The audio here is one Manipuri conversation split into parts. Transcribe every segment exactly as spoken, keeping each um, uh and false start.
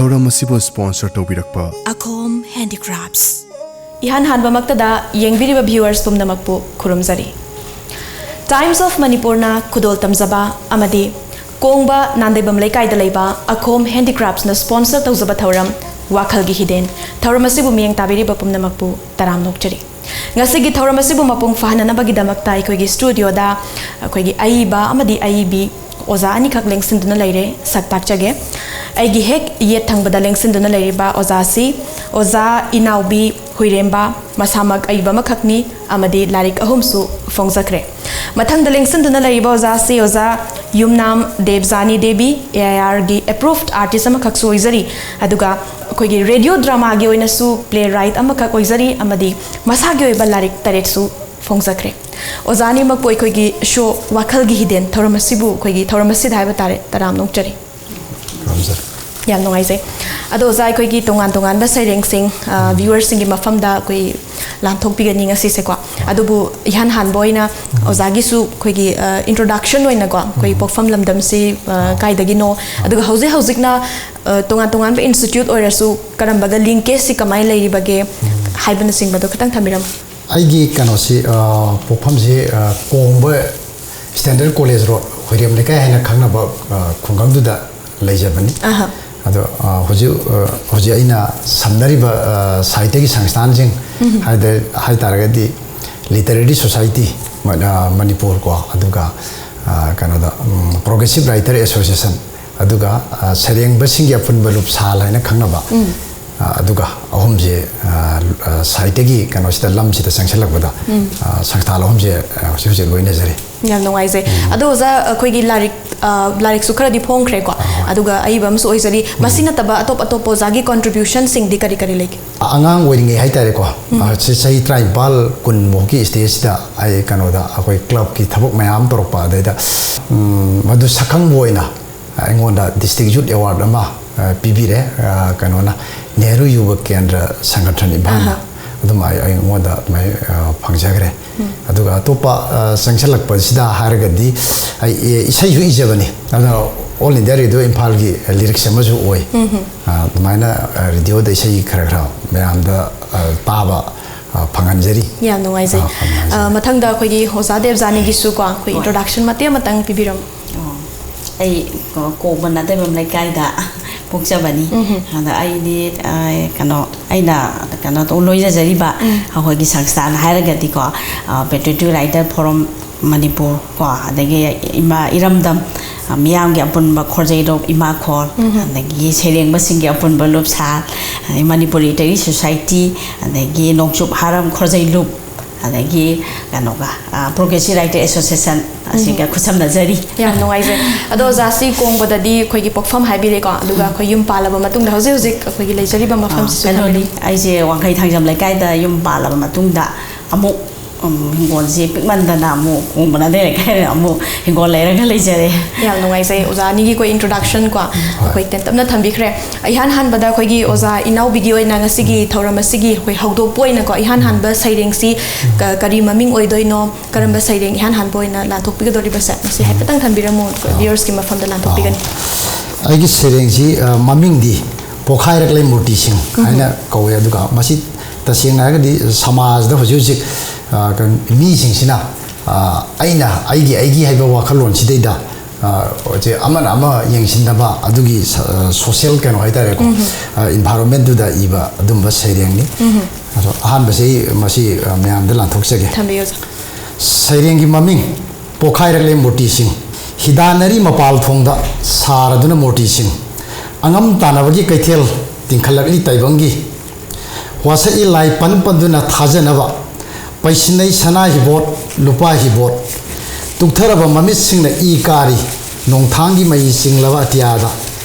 ꯊꯧꯔꯝ ꯑꯁꯤꯕꯨ ꯁ꯭ꯄꯣꯟꯁꯔ ꯇꯧꯕꯤꯔꯛꯄ ꯑꯈꯣꯝ ꯍꯦꯟꯗꯤꯀ꯭ꯔꯥꯐꯠꯁ꯫ ꯏꯍꯥꯟ ꯍꯥꯟꯕꯃꯛꯇꯗ ꯌꯦꯡꯕꯤꯔꯤꯕ ꯚ꯭ꯌꯨꯋꯔꯁ ꯄꯨꯝꯅꯃꯛꯄꯨ ꯈꯨꯔꯨꯝꯖꯔꯤ꯫ ꯇꯥꯏꯝꯁ ꯑꯣꯐ ꯃꯅꯤꯄꯨꯔꯅ ꯈꯨꯗꯣꯜ ꯇꯝꯖꯕ ꯑꯃꯗꯤ ꯀꯣꯡꯕ ꯅꯥꯟꯗꯩꯕꯝ ꯂꯩꯀꯥꯏꯗ ꯂꯩꯕ ꯑꯈꯣꯝ ꯍꯦꯟꯗꯤꯀ꯭ꯔꯥꯐꯠꯁꯅ ꯁ꯭ꯄꯣꯟꯁꯔ ꯇꯧꯖꯕ ꯊꯧꯔꯝ ꯋꯥꯈꯜꯒꯤ ꯍꯤꯗꯦꯟ꯫ ꯊꯧꯔꯝ ꯑꯁꯤꯕꯨ ꯃꯤꯠꯌꯦꯡ ꯇꯥꯕꯤꯔꯤꯕ ꯄꯨꯝꯅꯃꯛꯄꯨ ꯇꯔꯥꯝꯅ ꯑꯣꯛꯆꯔꯤ꯫ ꯉꯁꯤꯒꯤ ꯊꯧꯔꯝ ꯑꯁꯤꯕꯨ ꯃꯄꯨꯡ ꯐꯥꯍꯟꯅꯅꯕꯒꯤꯗꯃꯛꯇ ꯑꯩꯈꯣꯏꯒꯤ ꯁ꯭ꯇꯨꯗꯤꯑꯣꯗ ꯑꯩꯈꯣꯏꯒꯤ ꯑꯏꯕ ꯑꯃꯗꯤ ꯑꯏꯕꯤ ꯑꯣꯖꯥ ꯑꯅꯤꯈꯛ ꯂꯦꯡꯁꯤꯟꯗꯨꯅ ꯂꯩꯔꯦ꯫ ꯁꯛ ꯇꯥꯛꯆꯒꯦ꯫ ꯑꯩꯒꯤ ꯍꯦꯛ ꯌꯦꯠ ꯊꯪꯕꯗ ꯂꯦꯡꯁꯤꯟꯗꯨꯅ ꯂꯩꯔꯤꯕ ꯑꯣꯖꯥꯁꯤ ꯑꯣꯖꯥ ꯏꯅꯥꯎꯕꯤ ꯍꯨꯏꯔꯦꯝꯕ, ꯃꯁꯥꯃꯛ ꯑꯏꯕ ꯑꯃꯈꯛꯅꯤ ꯑꯃꯗꯤ ꯂꯥꯏꯔꯤꯛ ꯑꯍꯨꯝꯁꯨ ꯐꯣꯡꯖꯈ꯭ꯔꯦ꯫ ꯃꯊꯪꯗ ꯂꯦꯡꯁꯤꯟꯗꯨꯅ ꯂꯩꯔꯤꯕ ꯑꯣꯖꯥꯁꯤ ꯑꯣꯖꯥ ꯌꯨꯝꯅꯥꯝ ꯗꯦꯕꯖꯥꯅꯤ ꯗꯦꯕꯤ, ꯑꯦ ꯑꯥꯏ ꯑꯥꯔꯒꯤ ꯑꯦꯄ꯭ꯔꯨꯚ ꯑꯥꯔꯇꯤꯁ ꯑꯃꯈꯛꯁꯨ ꯑꯣꯏꯖꯔꯤ, ꯑꯗꯨꯒ ꯑꯩꯈꯣꯏꯒꯤ ꯔꯦꯗꯤꯑꯣ ꯗ꯭ꯔꯃꯥꯒꯤ ꯑꯣꯏꯅꯁꯨ ꯄ꯭ꯂꯦ ꯔꯥꯏꯠ ꯑꯃꯈꯛ ꯑꯣꯏꯖꯔꯤ ꯑꯃꯗꯤ ꯃꯁꯥꯒꯤ ꯑꯣꯏꯕ ꯂꯥꯏꯔꯤꯛ ꯇꯔꯦꯠꯁꯨ ꯐꯣꯡꯖꯈ꯭ꯔꯦ꯫ ꯑꯣꯖꯥ ꯑꯅꯤꯃꯛꯄꯨ ꯑꯩꯈꯣꯏꯒꯤ ꯁꯣ ꯋꯥꯈꯜꯒꯤ ꯍꯤꯗꯦꯟ ꯊꯧꯔꯝ ꯑꯁꯤꯕꯨ ꯑꯩꯈꯣꯏꯒꯤ ꯊꯧꯔꯝ ꯑꯁꯤꯗ ꯍꯥꯏꯕ ꯇꯥꯔꯦ ꯇꯔꯥꯝꯅ ꯑꯣꯛꯆꯔꯤ꯫ ꯄꯥꯝꯖꯩ꯫ ꯌꯥꯝ ꯅꯨꯡꯉꯥꯏꯖꯩ꯫ ꯑꯗꯣ ꯑꯣꯖꯥ, ꯑꯩꯈꯣꯏꯒꯤ ꯇꯣꯉꯥꯟ ꯇꯣꯉꯥꯟꯕ ꯁꯩꯔꯦꯡꯁꯤꯡ ꯚ꯭ꯌꯨꯋꯔꯁꯤꯡꯒꯤ ꯃꯐꯝꯗ ꯑꯩꯈꯣꯏ ꯂꯥꯟꯊꯣꯛꯄꯤꯒꯅꯤ ꯉꯁꯤꯁꯦꯀꯣ꯫ ꯑꯗꯨꯕꯨ ꯏꯍꯥꯟ ꯍꯥꯟꯕ ꯑꯣꯏꯅ ꯑꯣꯖꯥꯒꯤꯁꯨ ꯑꯩꯈꯣꯏꯒꯤ ꯏꯟꯇ꯭ꯔꯣꯗꯛꯁꯟ ꯑꯣꯏꯅꯀꯣ, ꯑꯩꯈꯣꯏ ꯄꯣꯛꯐꯝ ꯂꯝꯗꯝꯁꯤ ꯑ, ꯀꯥꯏꯗꯒꯤꯅꯣ, ꯑꯗꯨꯒ ꯍꯧꯖꯤꯛ ꯍꯧꯖꯤꯛꯅ ꯑ, ꯇꯣꯉꯥꯟ ꯇꯣꯉꯥꯟꯕ ꯏꯟꯁꯇꯤꯇ꯭ꯌꯨꯠ ꯑꯣꯏꯔꯁꯨ ꯀꯔꯝꯕꯒ ꯂꯤꯡꯀꯦꯖꯁꯤ ꯀꯃꯥꯏꯅ ꯂꯩꯔꯤꯕꯒꯦ ꯍꯥꯏꯕꯅꯆꯤꯡꯕꯗꯣ ꯈꯤꯇꯪ ꯊꯝꯕꯤꯔꯝꯃꯨ꯫ ꯑꯩꯒꯤ ꯀꯩꯅꯣꯁꯤ ꯑ, ꯄꯣꯛꯐꯝꯁꯤ ꯑ, ꯀꯣꯡꯕ ꯁ꯭ꯇꯦꯟꯗꯔꯗ ꯀꯣꯂꯦꯖ ꯔꯣꯗ, ꯍꯨꯏꯔꯦꯝ ꯂꯩꯀꯥꯏ ꯍꯥꯏꯅ ꯈꯪꯅꯕ ꯑ, ꯈꯨꯡꯒꯪꯗꯨꯗ ꯂꯩꯖꯕꯅꯤ꯫ ꯑꯍꯥ꯫ ꯑꯗꯣ ꯑ, ꯍꯧꯖꯤꯛ ꯑ, ꯍꯧꯖꯤꯛ ꯑꯩꯅ ꯁꯝꯅꯔꯤꯕ ꯑ, ꯁꯥꯍꯤꯇ꯭ꯌꯒꯤ ꯁꯪꯁꯊꯥꯟꯁꯤꯡ ꯍꯥꯏꯗ- ꯍꯥꯏꯇꯥꯔꯒꯗꯤ ꯂꯤꯇꯔꯦꯔꯤ ꯁꯣꯁꯥꯏꯇꯤ ꯃ- ꯑ, ꯃꯅꯤꯄꯨꯔ ꯀꯣ, ꯑꯗꯨꯒ ꯑ, ꯀꯩꯅꯣꯗ ꯎꯝ, ꯄ꯭ꯔꯣꯒ꯭ꯔꯦꯁꯤꯞ ꯔꯥꯏꯇꯔ ꯑꯦꯁꯣꯁꯤꯌꯦꯁꯟ, ꯑꯗꯨꯒ ꯑ, ꯁꯩꯔꯦꯡꯕꯁꯤꯡꯒꯤ ꯑꯄꯨꯟꯕ ꯂꯨꯞꯁꯥꯜ ꯍꯥꯏꯅ ꯈꯪꯅꯕ, ꯑ, ꯑꯗꯨꯒ ꯑꯍꯨꯝꯁꯦ ꯑ, ꯑ, ꯁꯥꯍꯤꯇ꯭ꯌꯒꯤ ꯀꯩꯅꯣꯁꯤꯗ, ꯂꯝꯁꯤꯗ ꯆꯪꯁꯤꯜꯂꯛꯄꯗ ꯑ, ꯁꯪꯁꯊꯥꯟ ꯑꯍꯨꯝꯁꯦ ꯑ, ꯍꯧꯖꯤꯛ ꯍꯧꯖꯤꯛ ꯂꯣꯏꯅꯖꯔꯤ꯫ ꯌꯥꯝ ꯅꯨꯡꯉꯥꯏꯖꯩ꯫ ꯑꯗꯣ ꯑꯣꯖꯥ, ꯑꯩꯈꯣꯏꯒꯤ ꯂꯥꯏꯔꯤꯛ ꯑ, ꯂꯥꯏꯔꯤꯛꯁꯨ ꯈꯔꯗꯤ ꯐꯣꯡꯈ꯭ꯔꯦꯀꯣ, ꯑꯗꯨꯒ ꯑꯏꯕ ꯑꯃꯁꯨ ꯑꯣꯏꯖꯔꯤ꯫ ꯃꯁꯤ ꯅꯠꯇꯕ ꯑꯇꯣꯞ ꯑꯇꯣꯞꯄ ꯑꯣꯖꯥꯒꯤ ꯀꯣꯟꯇ꯭ꯔꯤꯕ꯭ꯌꯨꯁꯟꯁꯤꯡꯗꯤ ꯀꯔꯤ ꯀꯔꯤ ꯂꯩꯒꯦ? ꯑꯉꯥꯡ ꯑꯣꯏꯔꯤꯉꯩ ꯍꯥꯏꯇꯥꯔꯦꯀꯣ, ꯑ, ꯁꯤ ꯆꯍꯤ ꯇꯔꯥꯅꯤꯄꯥꯜ ꯀꯨꯟꯐꯥꯎꯒꯤ ꯁ꯭ꯇꯦꯖꯁꯤꯗ ꯑꯩ ꯀꯩꯅꯣꯗ ꯑꯩꯈꯣꯏ ꯀ꯭ꯂꯕꯀꯤ ꯊꯕꯛ ꯃꯌꯥꯝ ꯇꯧꯔꯛꯄ, ꯑꯗꯩꯗ ꯎꯝ, ꯃꯗꯨ ꯁꯛꯈꯪꯕ ꯑꯣꯏꯅ ꯑꯩꯉꯣꯟꯗ ꯗꯤꯁꯇ꯭ꯔꯤꯛ ꯌꯨꯠ ꯑꯦꯋꯥꯔꯗ ꯑꯃ ꯑ, ꯄꯤꯕꯤꯔꯦ꯫ ꯑ, ꯀꯩꯅꯣꯅ ꯅꯦꯍꯔꯨ ꯌꯨꯕ ꯀꯦꯟꯗ꯭ꯔ ꯁꯪꯒꯊꯟ ꯏꯝꯐꯥꯜꯅ ꯑꯗꯨꯝ ꯑꯩ- ꯑꯩꯉꯣꯟꯗ ꯑꯗꯨꯃꯥꯏꯅ ꯑ, ꯐꯪꯖꯈ꯭ꯔꯦ꯫ ꯑꯗꯨꯒ ꯑꯇꯣꯞꯄ ꯑ, ꯆꯪꯁꯤꯜꯂꯛꯄꯁꯤꯗ ꯍꯥꯏꯔꯒꯗꯤ ꯑꯩ ꯑꯦ- ꯏꯁꯩꯁꯨ ꯏꯖꯕꯅꯤ꯫ ꯑꯗꯨꯅ ꯑꯣꯜ ꯏꯟꯗꯤꯌꯥ ꯔꯦꯗꯤꯑꯣ ꯏꯝꯐꯥꯜꯒꯤ ꯂꯤꯔꯤꯛꯁ ꯑꯃꯁꯨ ꯑꯣꯏ꯫ ꯑ, ꯑꯗꯨꯃꯥꯏꯅ, ꯑ, ꯔꯦꯗꯤꯑꯣꯗ ꯏꯁꯩ ꯈꯔ ꯈꯔ ꯃꯌꯥꯝꯗ, ꯑ, ꯇꯥꯕ, ꯑ, ꯐꯪꯍꯟꯖꯔꯤ꯫ ꯌꯥꯝ ꯅꯨꯡꯉꯥꯏꯖꯩ꯫ ꯑ, ꯐꯪꯍꯟꯖꯔꯤ꯫ ꯑ, ꯃꯊꯪꯗ ꯑꯩꯈꯣꯏꯒꯤ ꯑꯣꯖꯥ ꯗꯦꯕꯖꯥꯅꯤꯒꯤꯁꯨ ꯀꯣ, ꯑꯩꯈꯣꯏ ꯍꯣꯏ꯫ ꯏꯟꯇ꯭ꯔꯣꯗꯛꯁꯟ ꯃꯇꯦꯛ ꯑꯃꯇꯪ ꯄꯤꯕꯤꯔꯝꯃꯨ꯫ ꯑꯣ, ꯑꯩ ꯀꯣ-, ꯀꯣꯡꯕ ꯅꯥꯗꯩꯕꯝ ꯂꯩꯀꯥꯏꯗ ꯄꯣꯛꯆꯕꯅꯤ꯫ ꯑꯗ ꯑꯩꯗꯤ, ꯑ, ꯀꯩꯅꯣ, ꯑꯩꯅ ꯀꯩꯅꯣ ꯇꯧ-, ꯂꯣꯏꯅꯖꯔꯤꯕ ꯑꯩꯈꯣꯏꯒꯤ ꯁꯪꯁꯊꯥꯟ ꯍꯥꯏꯔꯒꯗꯤꯀꯣ, ꯑ, Patriotic Writer Forum ꯃꯅꯤꯄꯨꯔ ꯀꯣ, ꯑꯗꯒꯤ ꯏꯃꯥ ꯏꯔꯝꯗꯝ, ꯑ, ꯃꯤꯌꯥꯝꯒꯤ ꯑꯄꯨꯟꯕ ꯈꯣꯔꯖꯩꯂꯨꯞ ꯏꯃꯥꯈꯣꯜ, ꯑꯗꯒꯤ ꯁꯩꯔꯦꯡꯕꯁꯤꯡꯒꯤ ꯑꯄꯨꯟꯕ ꯂꯨꯞꯁꯥꯜ, ꯑꯗꯒꯤ ꯃꯅꯤꯄꯨꯔ ꯂꯤꯇꯔꯦꯔꯤ ꯁꯣꯁꯥꯏꯇꯤ, ꯑꯗꯒꯤ ꯅꯣꯡꯆꯨꯞ ꯍꯥꯔꯝ ꯈꯣꯔꯖꯩꯂꯨꯞ, ꯑꯗꯒꯤ ꯀꯩꯅꯣꯒ, ꯑ, Progressive Writer Association ꯑꯁꯤꯒ ꯈꯨꯠꯁꯝꯅꯖꯔꯤ꯫ ꯌꯥꯝ ꯅꯨꯡꯉꯥꯏꯖꯩ꯫ ꯑꯗꯣ ꯑꯣꯖꯥꯁꯤ ꯀꯣꯡꯕꯗꯗꯤ ꯑꯩꯈꯣꯏꯒꯤ ꯄꯣꯛꯐꯝ ꯍꯥꯏꯕꯤꯔꯦꯀꯣ, ꯑꯗꯨꯒ ꯑꯩꯈꯣꯏ ꯌꯨꯝ ꯄꯥꯜꯂꯕ ꯃꯇꯨꯡꯗ ꯍꯧꯖꯤꯛ ꯍꯧꯖꯤꯛ ꯑꯩꯈꯣꯏꯒꯤ ꯂꯩꯖꯔꯤꯕ ꯃꯐꯝꯁꯤꯁꯨ ꯀꯩꯅꯣꯅꯤ, ꯊꯝꯕꯤꯔꯝꯃꯨ꯫ ꯑꯩꯁꯦ ꯋꯥꯡꯈꯩ ꯊꯥꯡꯖꯝ ꯂꯩꯀꯥꯏꯗ ꯌꯨꯝ ꯄꯥꯜꯂꯕ ꯃꯇꯨꯡꯗ ꯑꯃꯨꯛ, ꯎꯝ, ꯍꯤꯡꯒꯣꯜꯁꯦ ꯄꯤꯛꯃꯟꯗꯅ ꯑꯃꯨꯛ ꯀꯣꯡꯕ ꯅꯥꯗꯩ ꯂꯩꯀꯥꯏꯗ ꯑꯃꯨꯛ ꯍꯤꯡꯒꯣꯜ ꯂꯩꯔꯒ ꯂꯩꯖꯔꯦ꯫ ꯌꯥꯝ ꯅꯨꯡꯉꯥꯏꯖꯩ꯫ ꯑꯣꯖꯥ ꯑꯅꯤꯒꯤ ꯑꯩꯈꯣꯏ ꯏꯟꯇ꯭ꯔꯣꯗꯛꯁꯟ ꯀꯣ, ꯑꯩꯈꯣꯏ ꯇꯦꯟꯇꯞꯅ ꯊꯝꯕꯤꯈ꯭ꯔꯦ꯫ ꯏꯍꯥꯟ ꯍꯥꯟꯕꯗ ꯑꯩꯈꯣꯏꯒꯤ ꯑꯣꯖꯥ ꯏꯅꯥꯎꯕꯤꯒꯤ ꯑꯣꯏꯅ ꯉꯁꯤꯒꯤ ꯊꯧꯔꯝ ꯑꯁꯤꯒꯤ ꯑꯩꯈꯣꯏ ꯍꯧꯗꯣꯛꯄ ꯑꯣꯏꯅꯀꯣ, ꯏꯍꯥꯟ ꯍꯥꯟꯕ ꯁꯩꯔꯦꯡꯁꯤ ꯀ-, ꯀꯔꯤ ꯃꯃꯤꯡ ꯑꯣꯏꯗꯣꯏꯅꯣ, ꯀꯔꯝꯕ ꯁꯩꯔꯦꯡ ꯏꯍꯥꯟ ꯍꯥꯟꯕ ꯑꯣꯏꯅ ꯂꯥꯟꯊꯣꯛꯄꯤꯒꯗꯧꯔꯤꯕꯁꯦ, ꯃꯁꯤ ꯍꯥꯏꯐꯦꯠꯇꯪ ꯊꯝꯕꯤꯔꯝꯃꯨ, ꯚꯤꯌꯔꯁꯀꯤ ꯃꯐꯝꯗ ꯂꯥꯟꯊꯣꯛꯄꯤꯒꯅꯤ꯫ ꯑꯩꯒꯤ ꯁꯩꯔꯦꯡꯁꯤ, ꯑ, ꯃꯃꯤꯡꯗꯤ ꯄꯣꯛꯈꯥꯏꯔꯛꯂꯦ ꯃꯨꯔꯇꯤꯁꯤꯡ ꯍꯥꯏꯅ ꯀꯧꯋꯦ꯫ ꯑꯗꯨꯒ ꯃꯁꯤ ꯇꯁꯦꯡꯅ ꯍꯥꯏꯔꯒꯗꯤ ꯁꯃꯥꯖꯗ ꯍꯧꯖꯤꯛ ꯍꯧꯖꯤꯛ, ꯑ, ꯀꯩꯅꯣ, ꯃꯤꯁꯤꯡꯁꯤꯅ, ꯑ, ꯑꯩꯅ, ꯑꯩꯒꯤ, ꯑꯩꯒꯤ ꯍꯥꯏꯕ ꯋꯥꯈꯜꯂꯣꯟꯁꯤꯗꯩꯗ, ꯑ, ꯍꯧꯖꯤꯛ ꯑꯃꯅ ꯑꯃ ꯌꯦꯡꯁꯤꯟꯅꯕ ꯑꯗꯨꯒꯤ ꯁ-, ꯑ, ꯁꯣꯁꯤꯌꯦꯜ ꯀꯩꯅꯣ ꯍꯥꯏꯇꯥꯔꯦꯀꯣ, ꯑ, ꯏꯟꯚꯥꯏꯔꯣꯟꯃꯦꯟꯗꯨꯗ ꯏꯕ ꯑꯗꯨꯝꯕ ꯁꯩꯔꯦꯡꯅꯤ꯫ ꯑꯗꯣ ꯑꯍꯥꯟꯕꯁꯤ ꯑꯩ ꯃꯁꯤ, ꯑ, ꯃꯌꯥꯝꯗ ꯂꯥꯟꯊꯣꯛꯆꯒꯦ꯫ ꯊꯝꯕꯤꯌꯨ, ꯑꯣꯖꯥ꯫ ꯁꯩꯔꯦꯡꯒꯤ ꯃꯃꯤꯡ ꯄꯣꯈꯥꯏꯔꯛꯂꯦ ꯃꯨꯔꯇꯤꯁꯤꯡ꯫ ꯍꯤꯗꯥꯟꯅꯔꯤ ꯃꯄꯥꯜ ꯊꯣꯡꯗ ꯁꯥꯔꯗꯨꯅ ꯃꯨꯔꯇꯤꯁꯤꯡ꯫ ꯑꯉꯝ ꯇꯥꯟꯅꯕꯒꯤ ꯀꯩꯊꯦꯜ ꯇꯤꯡꯈꯠꯂꯛꯂꯤ ꯇꯥꯏꯕꯪꯒꯤ꯫ ꯋꯥꯁꯛꯏ ꯂꯥꯏ ꯄꯟ ꯄꯟꯗꯨꯅ ꯊꯥꯖꯅꯕ꯫ ꯄꯩꯁꯤꯟꯅꯩ ꯁꯅꯥ ꯍꯤꯕꯣꯠ, ꯂꯨꯄꯥ ꯍꯤꯕꯣꯠ꯫ ꯇꯨꯛꯊꯔꯕ ꯃꯃꯤꯠꯁꯤꯡꯅ ꯏ ꯀꯥꯔꯤ꯫ ꯅꯣꯡꯊꯥꯡꯒꯤ ꯃꯩ ꯆꯤꯡꯂꯕ ꯑꯇꯤꯌꯥꯗ꯫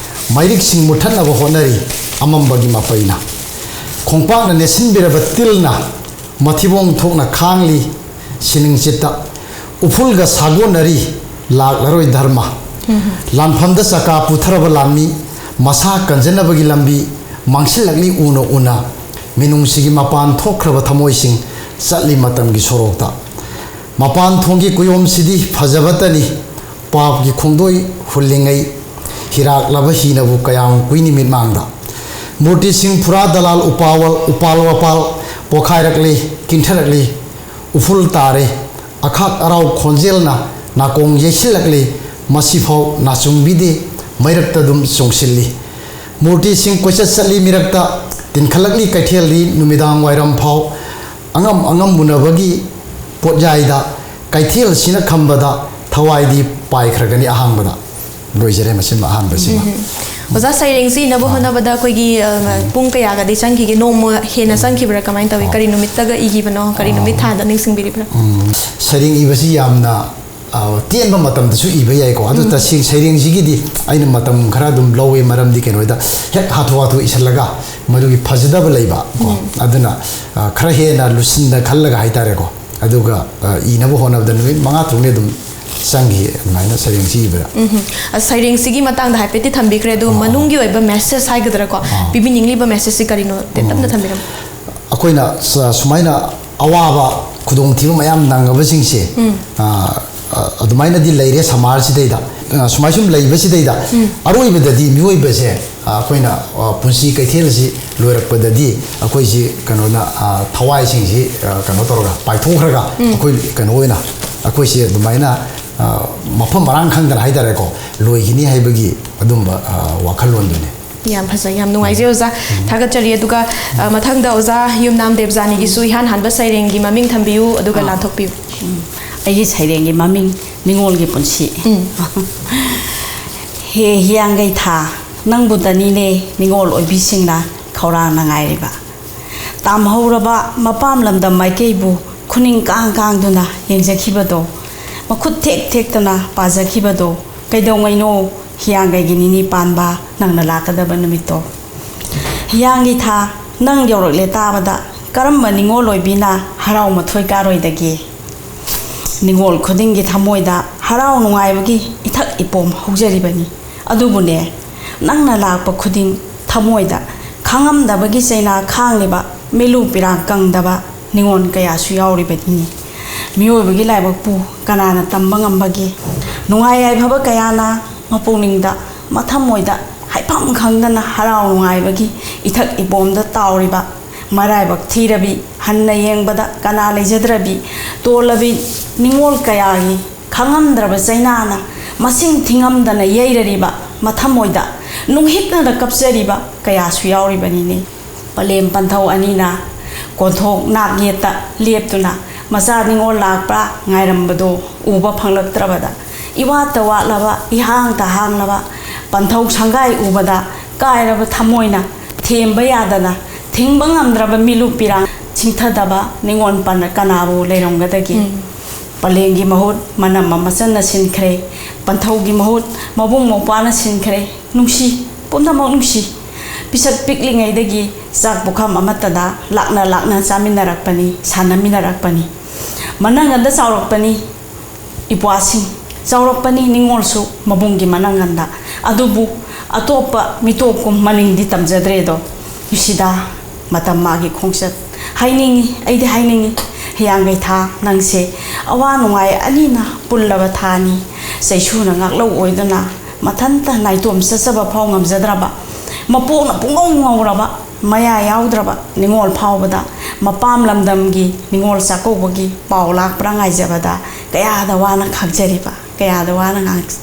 ꯃꯩꯔꯤꯛꯁꯤꯡ ꯃꯨꯠꯊꯠꯅꯕ ꯍꯣꯠꯅꯔꯤ ꯑꯃꯝꯕꯒꯤ ꯃꯄꯩꯅ꯫ ꯈꯣꯡꯄꯥꯛꯅ ꯅꯦꯠꯁꯤꯟꯕꯤꯔꯕ ꯇꯤꯜꯅ ꯃꯊꯤꯕꯣꯡ ꯊꯣꯛꯅ ꯈꯥꯡꯂꯤ ꯁꯤꯅꯤꯡꯆꯤꯠꯇ꯫ ꯎꯐꯨꯜꯒ ꯁꯥꯒꯣꯟꯅꯔꯤ ꯂꯥꯛꯂꯔꯣꯏ ꯙꯔꯃ꯫ ꯂꯥꯟꯐꯝꯗ ꯆꯀꯥ ꯄꯨꯊꯔꯕ ꯂꯥꯟꯃꯤ ꯃꯁꯥ ꯀꯟꯖꯅꯕꯒꯤ ꯂꯝꯕꯤ ꯃꯥꯡꯁꯤꯜꯂꯛꯂꯤ ꯎꯅ ꯎꯅ꯫ ꯃꯤꯅꯨꯡꯁꯤꯒꯤ ꯃꯄꯥꯟ ꯊꯣꯛꯈ꯭ꯔꯕ ꯊꯃꯣꯏꯁꯤꯡ ꯆꯠꯂꯤ ꯃꯇꯝꯒꯤ ꯁꯣꯔꯣꯛꯇ꯫ ꯃꯄꯥꯟ ꯊꯣꯡꯒꯤ ꯀꯨꯌꯣꯝꯁꯤꯗꯤ ꯐꯖꯕꯇꯅꯤ꯫ ꯄꯥꯞꯀꯤ ꯈꯣꯡꯗꯣꯏ ꯍꯨꯜꯂꯤꯉꯩ ꯍꯤꯔꯥꯛꯂꯕ ꯍꯤꯅꯕꯨ ꯀꯌꯥꯝ ꯀꯨꯏꯅꯤ ꯃꯤꯠꯃꯥꯡꯗ꯫ ꯃꯨꯔꯇꯤꯁꯤꯡ ꯐꯨꯔꯥ ꯗꯂꯥꯜ ꯎꯄꯥꯜ ꯋꯥ-, ꯎꯄꯥꯜ ꯋꯥꯄꯥꯜ ꯄꯣꯈꯥꯏꯔꯛꯂꯤ, ꯀꯤꯟꯊꯔꯛꯂꯤ, ꯎꯐꯨꯜ ꯇꯥꯔꯦ, ꯑꯈꯥꯛ ꯑꯔꯥꯎ ꯈꯣꯟꯖꯦꯜꯅ ꯅꯥꯀꯣꯡ ꯌꯩꯁꯤꯜꯂꯛꯂꯤ, ꯃꯁꯤꯐꯥꯎ ꯅꯥꯆꯨꯡꯕꯤꯗꯦ, ꯃꯩꯔꯛꯇ ꯑꯗꯨꯝ ꯆꯣꯡꯁꯤꯜꯂꯤ꯫ ꯃꯨꯔꯇꯤꯁꯤꯡ ꯀꯣꯏꯆꯠ ꯆꯠꯂꯤ ꯃꯤꯔꯛꯇ, ꯇꯤꯟꯈꯠꯂꯛꯂꯤ ꯀꯩꯊꯦꯜꯗꯤ ꯅꯨꯃꯤꯗꯥꯡ ꯋꯥꯏꯔꯝ ꯐꯥꯎ꯫ ꯑꯉꯝ ꯑꯉꯝ ꯃꯨꯟꯅꯕꯒꯤ ꯄꯣꯠꯌꯥꯏꯗ ꯀꯩꯊꯦꯜꯁꯤꯅ ꯈꯝꯕꯗ ꯊꯋꯥꯏꯗꯤ ꯄꯥꯏꯈ꯭ꯔꯒꯅꯤ ꯑꯍꯥꯡꯕꯗ꯫ ꯂꯣꯏꯖꯔꯦ, ꯃꯁꯤꯃ ꯑꯍꯥꯟꯕꯁꯤꯃ꯫ ꯑꯣꯖꯥ, ꯁꯩꯔꯦꯡꯁꯤ ꯏꯅꯕ ꯍꯣꯠꯅꯕꯗ ꯑꯩꯈꯣꯏꯒꯤ, ꯑ, ꯄꯨꯡ ꯀꯌꯥꯒꯗꯤ ꯆꯪꯈꯤꯒꯦ? ꯅꯣꯡꯃ ꯍꯦꯟꯅ ꯆꯪꯈꯤꯕ꯭ꯔꯥ? ꯀꯃꯥꯏꯅ ꯇꯧꯏ? ꯀꯔꯤ ꯅꯨꯃꯤꯠꯇꯒ ꯏꯈꯤꯕꯅꯣ? ꯀꯔꯤ ꯅꯨꯃꯤꯠ ꯊꯥꯗ ꯅꯤꯡꯁꯤꯡꯕꯤꯔꯤꯕ꯭ꯔꯥ? ꯎꯝ, ꯁꯩꯔꯦꯡ ꯏꯕꯁꯤ ꯌꯥꯝꯅ, ꯑ, ꯇꯦꯟꯕ ꯃꯇꯝꯗꯁꯨ ꯏꯕ ꯌꯥꯏꯀꯣ꯫ ꯑꯗꯨ ꯇꯁꯦꯡ ꯁꯩꯔꯦꯡꯁꯤꯒꯤꯗꯤ ꯑꯩꯅ ꯃꯇꯝ ꯈꯔ ꯑꯗꯨꯝ ꯂꯧꯋꯤ, ꯃꯔꯝꯗꯤ ꯀꯩꯅꯣꯗ ꯍꯦꯛ ꯍꯥꯊꯨ ꯍꯥꯊꯨ ꯏꯁꯤꯜꯂꯒ ꯃꯗꯨꯒꯤ ꯐꯖꯗꯕ ꯂꯩꯕ ꯀꯣ꯫ ꯑꯗꯨꯅ, ꯑ, ꯈꯔ ꯍꯦꯟꯅ ꯂꯨꯁꯤꯟꯅ ꯈꯜꯂꯒ ꯍꯥꯏꯇꯥꯔꯦꯀꯣ꯫ ꯑꯗꯨꯒ, ꯑ, ꯏꯅꯕ ꯍꯣꯠꯅꯕꯗ ꯅꯨꯃꯤꯠ ꯃꯉꯥ ꯇꯔꯨꯛꯅꯤ ꯑꯗꯨꯝ ꯆꯪꯈꯤ ꯑꯗꯨꯃꯥꯏꯅ ꯁꯩꯔꯦꯡꯁꯤ ꯏꯕꯗ꯫ ꯎꯝ꯫ ꯑ, ꯁꯩꯔꯦꯡꯁꯤꯒꯤ ꯃꯇꯥꯡꯗ ꯍꯥꯏꯐꯦꯠꯇꯤ ꯊꯝꯕꯤꯈ꯭ꯔꯦ, ꯑꯗꯨꯒ ꯃꯅꯨꯡꯒꯤ ꯑꯣꯏꯕ ꯃꯦꯁꯦꯖ ꯍꯥꯏꯒꯗ꯭ꯔꯥꯀꯣ, ꯄꯤꯕꯤꯅꯤꯡꯂꯤꯕ ꯃꯦꯁꯦꯖꯁꯤ ꯀꯔꯤꯅꯣ? ꯇꯦꯟꯇꯞꯅ ꯊꯝꯕꯤꯔꯝꯃꯨ꯫ ꯑꯩꯈꯣꯏꯅ ꯁ-, ꯁꯨꯃꯥꯏꯅ ꯑꯋꯥꯕ ꯈꯨꯗꯣꯡꯊꯤꯕ ꯃꯌꯥꯝ ꯅꯪꯉꯕꯁꯤꯡꯁꯦ, ꯑ, ꯑ, ꯑꯗꯨꯃꯥꯏꯅꯗꯤ ꯂꯩꯔꯦ ꯁꯃꯥꯖꯁꯤꯗꯩꯗ꯫ ꯑ, ꯁꯨꯃꯥꯏ ꯁꯨꯝ ꯂꯩꯕꯁꯤꯗꯩꯗ ꯑꯔꯣꯏꯕꯗꯗꯤ ꯃꯤꯑꯣꯏꯕꯁꯦ, ꯑ, ꯑꯩꯈꯣꯏꯅ, ꯑ, ꯄꯨꯟꯁꯤ ꯀꯩꯊꯦꯜꯁꯤ ꯂꯣꯏꯔꯛꯄꯗꯗꯤ ꯑꯩꯈꯣꯏꯁꯤ ꯀꯩꯅꯣꯅ, ꯑ, ꯊꯋꯥꯏꯁꯤꯡꯁꯤ, ꯑ, ꯀꯩꯅꯣ ꯇꯧꯔꯒ ꯄꯥꯏꯊꯣꯛꯈ꯭ꯔꯒ ꯑꯩꯈꯣꯏ ꯀꯩꯅꯣ ꯑꯣꯏꯅ ꯑꯩꯈꯣꯏꯁꯤ ꯑꯗꯨꯃꯥꯏꯅ, ꯑ, ꯃꯐꯝ ꯃꯔꯥꯡ ꯈꯪꯗꯅ ꯍꯥꯏꯇꯥꯔꯦꯀꯣ, ꯂꯣꯏꯈꯤꯅꯤ ꯍꯥꯏꯕꯒꯤ ꯑꯗꯨꯝꯕ, ꯑ, ꯋꯥꯈꯜꯂꯣꯟꯗꯨꯅꯤ꯫ ꯌꯥꯝ ꯐꯖꯩ, ꯌꯥꯝ ꯅꯨꯡꯉꯥꯏꯖꯩ ꯑꯣꯖꯥ꯫ ꯊꯥꯒꯠꯆꯔꯤ꯫ ꯑꯗꯨꯒ, ꯑ, ꯃꯊꯪꯗ ꯑꯣꯖꯥ ꯌꯨꯝꯅꯥꯝ ꯗꯦꯕꯖꯥꯅꯤꯒꯤꯁꯨ ꯏꯍꯥꯟ ꯍꯥꯟꯕ ꯁꯩꯔꯦꯡꯒꯤ ꯃꯃꯤꯡ ꯊꯝꯕꯤꯌꯨ, ꯑꯗꯨꯒ ꯂꯥꯟꯊꯣꯛꯄꯤꯌꯨ꯫ ꯎꯝ, ꯑꯩꯒꯤ ꯁꯩꯔꯦꯡꯒꯤ ꯃꯃꯤꯡ ꯅꯤꯉꯣꯜꯒꯤ ꯄꯨꯟꯁꯤ꯫ ꯎꯝ꯫ ꯍꯦ ꯍꯤꯌꯥꯡꯒꯩ ꯊꯥ, ꯅꯪꯕꯨꯇꯅꯤꯅꯦ ꯅꯤꯉꯣꯜ ꯑꯣꯏꯕꯤꯁꯤꯡꯅ ꯈꯧꯔꯥꯡꯅ ꯉꯥꯏꯔꯤꯕ꯫ ꯇꯥꯝꯍꯧꯔꯕ ꯃꯄꯥꯝ ꯂꯝꯗꯝ ꯃꯥꯏꯀꯩꯕꯨ ꯈꯨꯅꯤꯡ ꯀꯥꯡ ꯀꯥꯡꯗꯨꯅ ꯌꯦꯡꯖꯈꯤꯕꯗꯣ, ꯃꯈꯨꯠ ꯊꯦꯛ ꯊꯦꯛꯇꯅ ꯄꯥꯖꯈꯤꯕꯗꯣ, ꯀꯩꯗꯧꯉꯩꯅꯣ ꯍꯤꯌꯥꯡꯒꯩꯒꯤ ꯅꯤꯅꯤ ꯄꯥꯟꯕ ꯅꯪꯅ ꯂꯥꯛꯀꯗꯕ ꯅꯨꯃꯤꯠꯇꯣ꯫ ꯍꯤꯌꯥꯡꯒꯤ ꯊꯥ, ꯅꯪ ꯌꯧꯔꯛꯂꯦ ꯇꯥꯕꯗ ꯀꯔꯝꯕ ꯅꯤꯉꯣꯜ ꯑꯣꯏꯕꯤꯅ ꯍꯔꯥꯎ ꯃꯊꯣꯏ ꯀꯥꯔꯣꯏꯗꯒꯦ? ꯅꯤꯉꯣꯜ ꯈꯨꯗꯤꯡꯒꯤ ꯊꯃꯣꯏꯗ ꯍꯔꯥꯎ ꯅꯨꯡꯉꯥꯏꯕꯒꯤ ꯏꯊꯛ ꯏꯄꯣꯝ ꯍꯧꯖꯔꯤꯕꯅꯤ꯫ ꯑꯗꯨꯕꯨꯅꯦ, ꯅꯪꯅ ꯂꯥꯛꯄ ꯈꯨꯗꯤꯡ ꯊꯃꯣꯏꯗ ꯈꯥꯡꯉꯝꯗꯕꯒꯤ ꯆꯩꯅꯥ ꯈꯥꯡꯂꯤꯕ ꯃꯤꯂꯨ ꯄꯤꯔꯥꯡ ꯀꯪꯗꯕ ꯅꯤꯉꯣꯜ ꯀꯌꯥꯁꯨ ꯌꯥꯎꯔꯤꯕꯅꯤꯅꯦ꯫ ꯃꯤꯑꯣꯏꯕꯒꯤ ꯂꯥꯏꯕꯛꯄꯨ ꯀꯅꯥꯅ ꯇꯝꯕ ꯉꯝꯕꯒꯦ? ꯅꯨꯡꯉꯥꯏ ꯌꯥꯏꯐꯕ ꯀꯌꯥꯅ ꯃꯄꯨꯛꯅꯤꯡꯗ ꯃꯊꯃꯣꯏꯗ ꯍꯥꯏꯐꯝ ꯈꯪꯗꯅ ꯍꯔꯥꯎ ꯅꯨꯡꯉꯥꯏꯕꯒꯤ ꯏꯊꯛ ꯏꯄꯣꯝꯗ ꯇꯥꯎꯔꯤꯕ, ꯃꯔꯥꯏꯕꯛ ꯊꯤꯔꯕꯤ, ꯍꯟꯅ ꯌꯦꯡꯕꯗ ꯀꯅꯥ ꯂꯩꯖꯗ꯭ꯔꯕꯤ, ꯇꯣꯜꯂꯕꯤ ꯅꯤꯡꯉꯣꯜ ꯀꯌꯥꯒꯤ ꯈꯪꯉꯝꯗ꯭ꯔꯕ ꯆꯩꯅꯥꯅ ꯃꯁꯤꯡ ꯊꯤꯉꯝꯗꯅ ꯌꯩꯔꯔꯤꯕ, ꯃꯊꯃꯣꯏꯗ ꯅꯨꯡꯍꯤꯛꯅꯗ ꯀꯞꯆꯔꯤꯕ ꯀꯌꯥꯁꯨ ꯌꯥꯎꯔꯤꯕꯅꯤꯅꯦ꯫ ꯄꯂꯦꯝ ꯄꯟꯊꯧ ꯑꯅꯤꯅ ꯀꯣꯟꯊꯣꯛ ꯅꯥꯛ ꯌꯦꯠꯇ ꯂꯦꯞꯇꯨꯅ ꯃꯆꯥ ꯅꯤꯡꯉꯣꯜ ꯂꯥꯛꯄ꯭ꯔꯥ ꯉꯥꯏꯔꯝꯕꯗꯣ ꯎꯕ ꯐꯪꯂꯛꯇ꯭ꯔꯕꯗ, ꯏꯋꯥꯠꯇ ꯋꯥꯠꯂꯕ, ꯏꯍꯥꯡꯇ ꯍꯥꯡꯂꯕ ꯄꯟꯊꯧ ꯁꯪꯒꯥꯏ ꯎꯕꯗ ꯀꯥꯏꯔꯕ ꯊꯃꯣꯏꯅ ꯊꯦꯝꯕ ꯌꯥꯗꯅ, ꯊꯤꯡꯕ ꯉꯝꯗ꯭ꯔꯕ ꯃꯤꯂꯨꯞ ꯄꯤꯔꯥꯡ ꯆꯤꯡꯊꯗꯕ ꯅꯤꯡꯉꯣꯜ ꯄꯟ ꯀꯅꯥꯕꯨ ꯂꯩꯔꯝꯒꯗꯒꯦ? ꯄꯂꯦꯝꯒꯤ ꯃꯍꯨꯠ ꯃꯅꯝꯃ ꯃꯆꯟꯅ ꯁꯤꯟꯈ꯭ꯔꯦ꯫ ꯄꯟꯊꯧꯒꯤ ꯃꯍꯨꯠ ꯃꯕꯨꯡ ꯃꯧꯄ꯭ꯋꯥꯅ ꯁꯤꯟꯈ꯭ꯔꯦ꯫ ꯅꯨꯡꯁꯤ, ꯄꯨꯝꯅꯃꯛ ꯅꯨꯡꯁꯤ꯫ ꯄꯤꯁꯛ ꯄꯤꯛꯂꯤꯉꯩꯗꯒꯤ ꯆꯥꯛ ꯄꯨꯈꯝ ꯑꯃꯠꯇꯗ ꯂꯥꯛꯅ ꯂꯥꯛꯅ ꯆꯥꯃꯤꯟꯅꯔꯛꯄꯅꯤ, ꯁꯥꯟꯅꯃꯤꯟꯅꯔꯛꯄꯅꯤ꯫ ꯃꯅꯪꯒꯟꯗ ꯆꯥꯎꯔꯛꯄꯅꯤ ꯏꯄ꯭ꯋꯥꯁꯤꯡ, ꯆꯥꯎꯔꯛꯄꯅꯤ ꯅꯤꯡꯉꯣꯜꯁꯨ ꯃꯕꯨꯡꯒꯤ ꯃꯅꯪꯒꯟꯗ꯫ ꯑꯗꯨꯕꯨ ꯑꯇꯣꯞꯄ ꯃꯤꯇꯣꯞꯀꯨꯝ ꯃꯅꯤꯡꯗꯤ ꯇꯝꯖꯗ꯭ꯔꯦꯗꯣ꯫ ꯅꯨꯡꯁꯤꯗꯥ, ꯃꯇꯝ ꯃꯥꯒꯤ ꯈꯣꯡꯆꯠ꯫ ꯍꯥꯏꯅꯤꯡꯉꯤ, ꯑꯩꯗꯤ ꯍꯥꯏꯅꯤꯡꯉꯤ, ꯍꯤꯌꯥꯡꯒꯩꯊꯥ, ꯅꯪꯁꯦ ꯑꯋꯥ ꯅꯨꯡꯉꯥꯏ ꯑꯅꯤꯅ ꯄꯨꯜꯂꯕ ꯊꯥꯅꯤ꯫ ꯆꯩꯁꯨꯅ ꯉꯥꯛꯂꯧ ꯑꯣꯏꯗꯨꯅ ꯃꯊꯟꯇ ꯅꯥꯏꯇꯣꯝ ꯆꯠꯆꯕ ꯐꯥꯎ ꯉꯝꯖꯗ꯭ꯔꯕ, ꯃꯄꯣꯛꯅ ꯄꯨꯡꯉꯧ ꯉꯧꯔꯕ, ꯃꯌꯥ ꯌꯥꯎꯗ꯭ꯔꯕ ꯅꯤꯡꯉꯣꯜ ꯐꯥꯎꯕꯗ ꯃꯄꯥꯝ ꯂꯝꯗꯝꯒꯤ ꯅꯤꯡꯉꯣꯜ ꯆꯥꯛꯀꯧꯕꯒꯤ ꯄꯥꯎ ꯂꯥꯛꯄ꯭ꯔꯥ ꯉꯥꯏꯖꯕꯗ ꯀꯌꯥꯗ ꯋꯥꯅ ꯈꯥꯡꯖꯔꯤꯕ, ꯀꯌꯥꯗ ꯋꯥꯅ ꯉꯥꯡ-,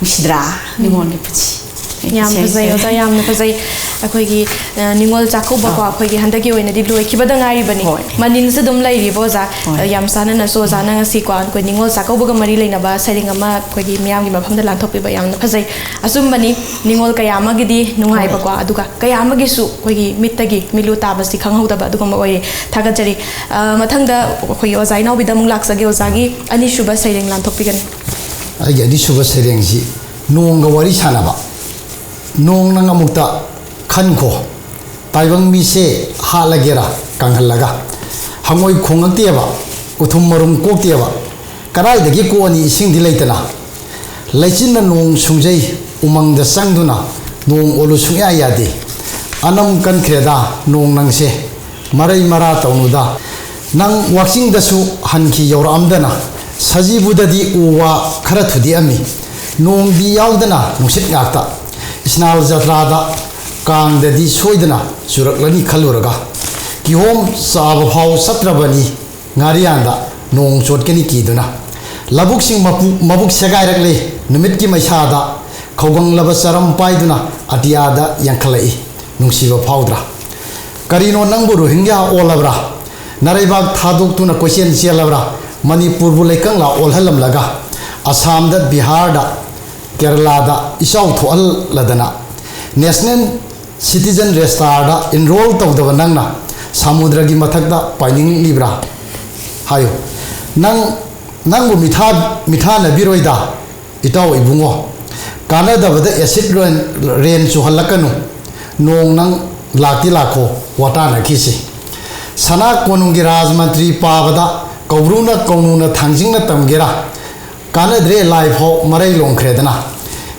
ꯅꯨꯡꯁꯤꯗ꯭ꯔꯥ ꯅꯤꯡꯉꯣꯜꯒꯤ ꯄꯨꯟꯁꯤ? ꯌꯥꯝ ꯁꯦ, ꯐꯖꯩ, ꯁꯦ꯫ ꯑꯣꯖꯥ, ꯌꯥꯝꯅ ꯐꯖꯩ꯫ ꯑꯩꯈꯣꯏꯒꯤ, ꯑ, ꯅꯤꯡꯉꯣꯜ ꯆꯥꯛꯀꯧꯕꯀꯣ, ꯑꯥ꯫ ꯑꯩꯈꯣꯏꯒꯤ ꯍꯟꯗꯛꯀꯤ ꯑꯣꯏꯅꯗꯤ ꯂꯣꯏꯈꯤꯕꯗ ꯉꯥꯏꯔꯤꯕꯅꯤ꯫ ꯍꯣꯏ꯫ ꯃꯅꯤꯜꯁꯦ ꯑꯗꯨꯝ ꯂꯩꯔꯤꯕꯣ, ꯑꯣꯖꯥ? ꯍꯣꯏ꯫ ꯑ, ꯌꯥꯝ ꯆꯥꯟꯅꯅꯁꯨ ꯑꯣꯖꯥꯅ ꯉꯁꯤꯀꯣ, ꯑꯩꯈꯣꯏ ꯅꯤꯡꯉꯣꯜ ꯆꯥꯛꯀꯧꯕꯒ ꯃꯔꯤ ꯂꯩꯅꯕ ꯁꯩꯔꯦꯡ ꯑꯃ ꯑꯩꯈꯣꯏꯒꯤ ꯃꯤꯌꯥꯝꯒꯤ ꯃꯐꯝꯗ ꯂꯥꯟꯊꯣꯛꯄꯤꯕ ꯌꯥꯝꯅ ꯐꯖꯩ꯫ ꯑꯆꯨꯝꯕꯅꯤ, ꯅꯤꯡꯉꯣꯜ ꯀꯌꯥ ꯑꯃꯒꯤꯗꯤ ꯅꯨꯡꯉꯥꯏꯕꯀꯣ, ꯍꯣꯏ꯫ ꯑꯗꯨꯒ ꯀꯌꯥ ꯑꯃꯒꯤꯁꯨ ꯑꯩꯈꯣꯏꯒꯤ ꯃꯤꯠꯇꯒꯤ ꯃꯤꯠꯂꯨ ꯇꯥꯕꯁꯤ ꯈꯪꯍꯧꯗꯕ ꯑꯗꯨꯒꯨꯝꯕ ꯑꯣꯏꯌꯦ꯫ ꯊꯥꯒꯠꯆꯔꯤ꯫ ꯑ, ꯃꯊꯪꯗ ꯑꯩꯈꯣꯏꯒꯤ ꯑꯣꯖꯥ ꯏꯅꯥꯎꯕꯤꯗ ꯑꯃꯨꯛ ꯂꯥꯛꯆꯒꯦ꯫ ꯑꯣꯖꯥꯒꯤ ꯑꯅꯤꯁꯨꯕ ꯁꯩꯔꯦꯡ ꯂꯥꯟꯊꯣꯛꯄꯤꯒꯅꯤ꯫ ꯑꯩꯒꯤ ꯑꯅꯤꯁꯨꯕ ꯁꯩꯔꯦꯡꯁꯤ ꯅꯣꯡꯒ ꯋꯥꯔꯤ ꯁꯥꯟꯅꯕ꯫ ꯅꯣꯡ ꯅꯪ ꯑꯃꯨꯛꯇ ꯈꯟꯈꯣ, ꯇꯥꯏꯕꯪ ꯃꯤꯁꯦ ꯍꯥꯠꯂꯒꯦꯔꯥ ꯀꯪꯍꯜꯂꯒ꯫ ꯍꯉꯣꯏ ꯈꯣꯡꯉꯛꯇꯦꯕ, ꯎꯊꯨꯝ ꯃꯔꯨꯝ ꯀꯣꯛꯇꯦꯕ, ꯀꯗꯥꯏꯗꯒꯤ ꯀꯣꯛꯑꯅꯤ ꯏꯁꯤꯡꯗꯤ ꯂꯩꯇꯅ꯫ ꯂꯩꯆꯤꯟꯅ ꯅꯣꯡ ꯁꯨꯡꯖꯩ, ꯎꯃꯪꯗ ꯆꯪꯗꯨꯅ ꯅꯣꯡ ꯑꯣꯜꯂꯨ ꯁꯨꯡꯌꯥ ꯌꯥꯗꯦ꯫ ꯑꯅꯝ ꯀꯟꯈ꯭ꯔꯦꯗ ꯅꯣꯡ ꯅꯪꯁꯦ, ꯃꯔꯩ ꯃꯔꯥ ꯇꯧꯅꯨꯗ꯫ ꯅꯪ ꯋꯥꯛꯆꯤꯡꯗꯁꯨ ꯍꯟꯈꯤ ꯌꯧꯔꯛꯑꯝꯗꯅ, ꯁꯖꯤꯕꯨꯗꯗꯤ ꯎ ꯋꯥ ꯈꯔ ꯊꯨꯗꯦꯛꯑꯝꯃꯤ꯫ ꯅꯣꯡꯗꯤ ꯌꯥꯎꯗꯅ ꯅꯨꯡꯁꯤꯠ ꯉꯥꯛꯇ꯫ ꯏꯁꯅꯥꯜ ꯖꯇ꯭ꯔꯥꯗ ꯀꯥꯡꯗꯗꯤ ꯁꯣꯏꯗꯅ ꯆꯨꯔꯛꯂꯅꯤ ꯈꯜꯂꯨꯔꯒ, ꯀꯤꯍꯣꯝ ꯆꯥꯕ ꯐꯥꯎ ꯆꯠꯇ꯭ꯔꯕꯅꯤ ꯉꯥꯔꯤꯌꯥꯟꯗ, ꯅꯣꯡ ꯆꯣꯠꯀꯅꯤ ꯀꯤꯗꯨꯅ꯫ ꯂꯧꯕꯨꯛꯁꯤꯡ ꯃꯄꯨ-, ꯃꯕꯨꯛ ꯁꯦꯒꯥꯏꯔꯛꯂꯦ ꯅꯨꯃꯤꯠꯀꯤ ꯃꯩꯁꯥꯗ, ꯈꯧꯒꯪꯂꯕ ꯆꯔꯝ ꯄꯥꯏꯗꯨꯅ ꯑꯇꯤꯌꯥꯗ ꯌꯥꯡꯈꯠꯂꯛꯏ ꯅꯨꯡꯁꯤꯕ ꯐꯥꯎꯗ꯭ꯔꯥ? ꯀꯔꯤꯅꯣ ꯅꯪꯕꯨ ꯔꯣꯍꯤꯡꯒ꯭ꯌꯥ ꯑꯣꯜꯂꯕ꯭ꯔꯥ? ꯅꯔꯩꯕꯥꯛ ꯊꯥꯗꯣꯛꯇꯨꯅ ꯀꯣꯏꯆꯦꯟ ꯆꯦꯜꯂꯕ꯭ꯔꯥ? ꯃꯅꯤꯄꯨꯔꯕꯨ ꯂꯩꯀꯪꯂꯥ ꯑꯣꯜꯍꯜꯂꯝꯂꯒ, ꯑꯁꯥꯝꯗ, ꯕꯤꯍꯥꯔꯗ, ꯀꯦꯔꯂꯥꯗ ꯏꯆꯥꯎ ꯊꯣꯛꯍꯜꯂꯗꯅ, ꯅꯦꯁꯅꯦꯜ ꯁꯤꯇꯤꯖꯟ ꯔꯦꯖꯤꯁꯇꯥꯔꯗ ꯏꯟꯔꯣꯜ ꯇꯧꯗꯕ ꯅꯪꯅ ꯁꯃꯨꯗ꯭ꯔꯒꯤ ꯃꯊꯛꯇ ꯄꯥꯏꯅꯤꯡꯂꯤꯕ꯭ꯔꯥ? ꯍꯥꯏꯌꯨ꯫ ꯅꯪ, ꯅꯪꯕꯨ ꯃꯤꯊꯥ-, ꯃꯤꯊꯥꯅꯕꯤꯔꯣꯏꯗ, ꯏꯇꯥꯎ ꯏꯕꯨꯡꯉꯣ꯫ ꯀꯥꯟꯅꯗꯕꯗ ꯑꯦꯁꯤꯠ ꯔꯦꯟ, ꯔꯦꯟ ꯆꯨꯍꯜꯂꯛꯀꯅꯨ꯫ ꯅꯣꯡ ꯅꯪ ꯂꯥꯛꯇꯤ ꯂꯥꯛꯈꯣ, ꯋꯥꯇꯥꯅꯈꯤꯁꯤ꯫ ꯁꯅꯥ ꯀꯣꯅꯨꯡꯒꯤ ꯔꯥꯖꯃꯟꯇ꯭ꯔꯤ ꯄꯥꯕꯗ ꯀꯧꯕ꯭ꯔꯨꯅ ꯀꯧꯅꯨꯅ ꯊꯥꯡꯖꯤꯡꯅ ꯇꯝꯒꯦꯔꯥ? ꯀꯥꯟꯅꯗ꯭ꯔꯦ, ꯂꯥꯏꯐꯥꯎ ꯃꯔꯩ ꯂꯣꯡꯈ꯭ꯔꯦꯗꯅ꯫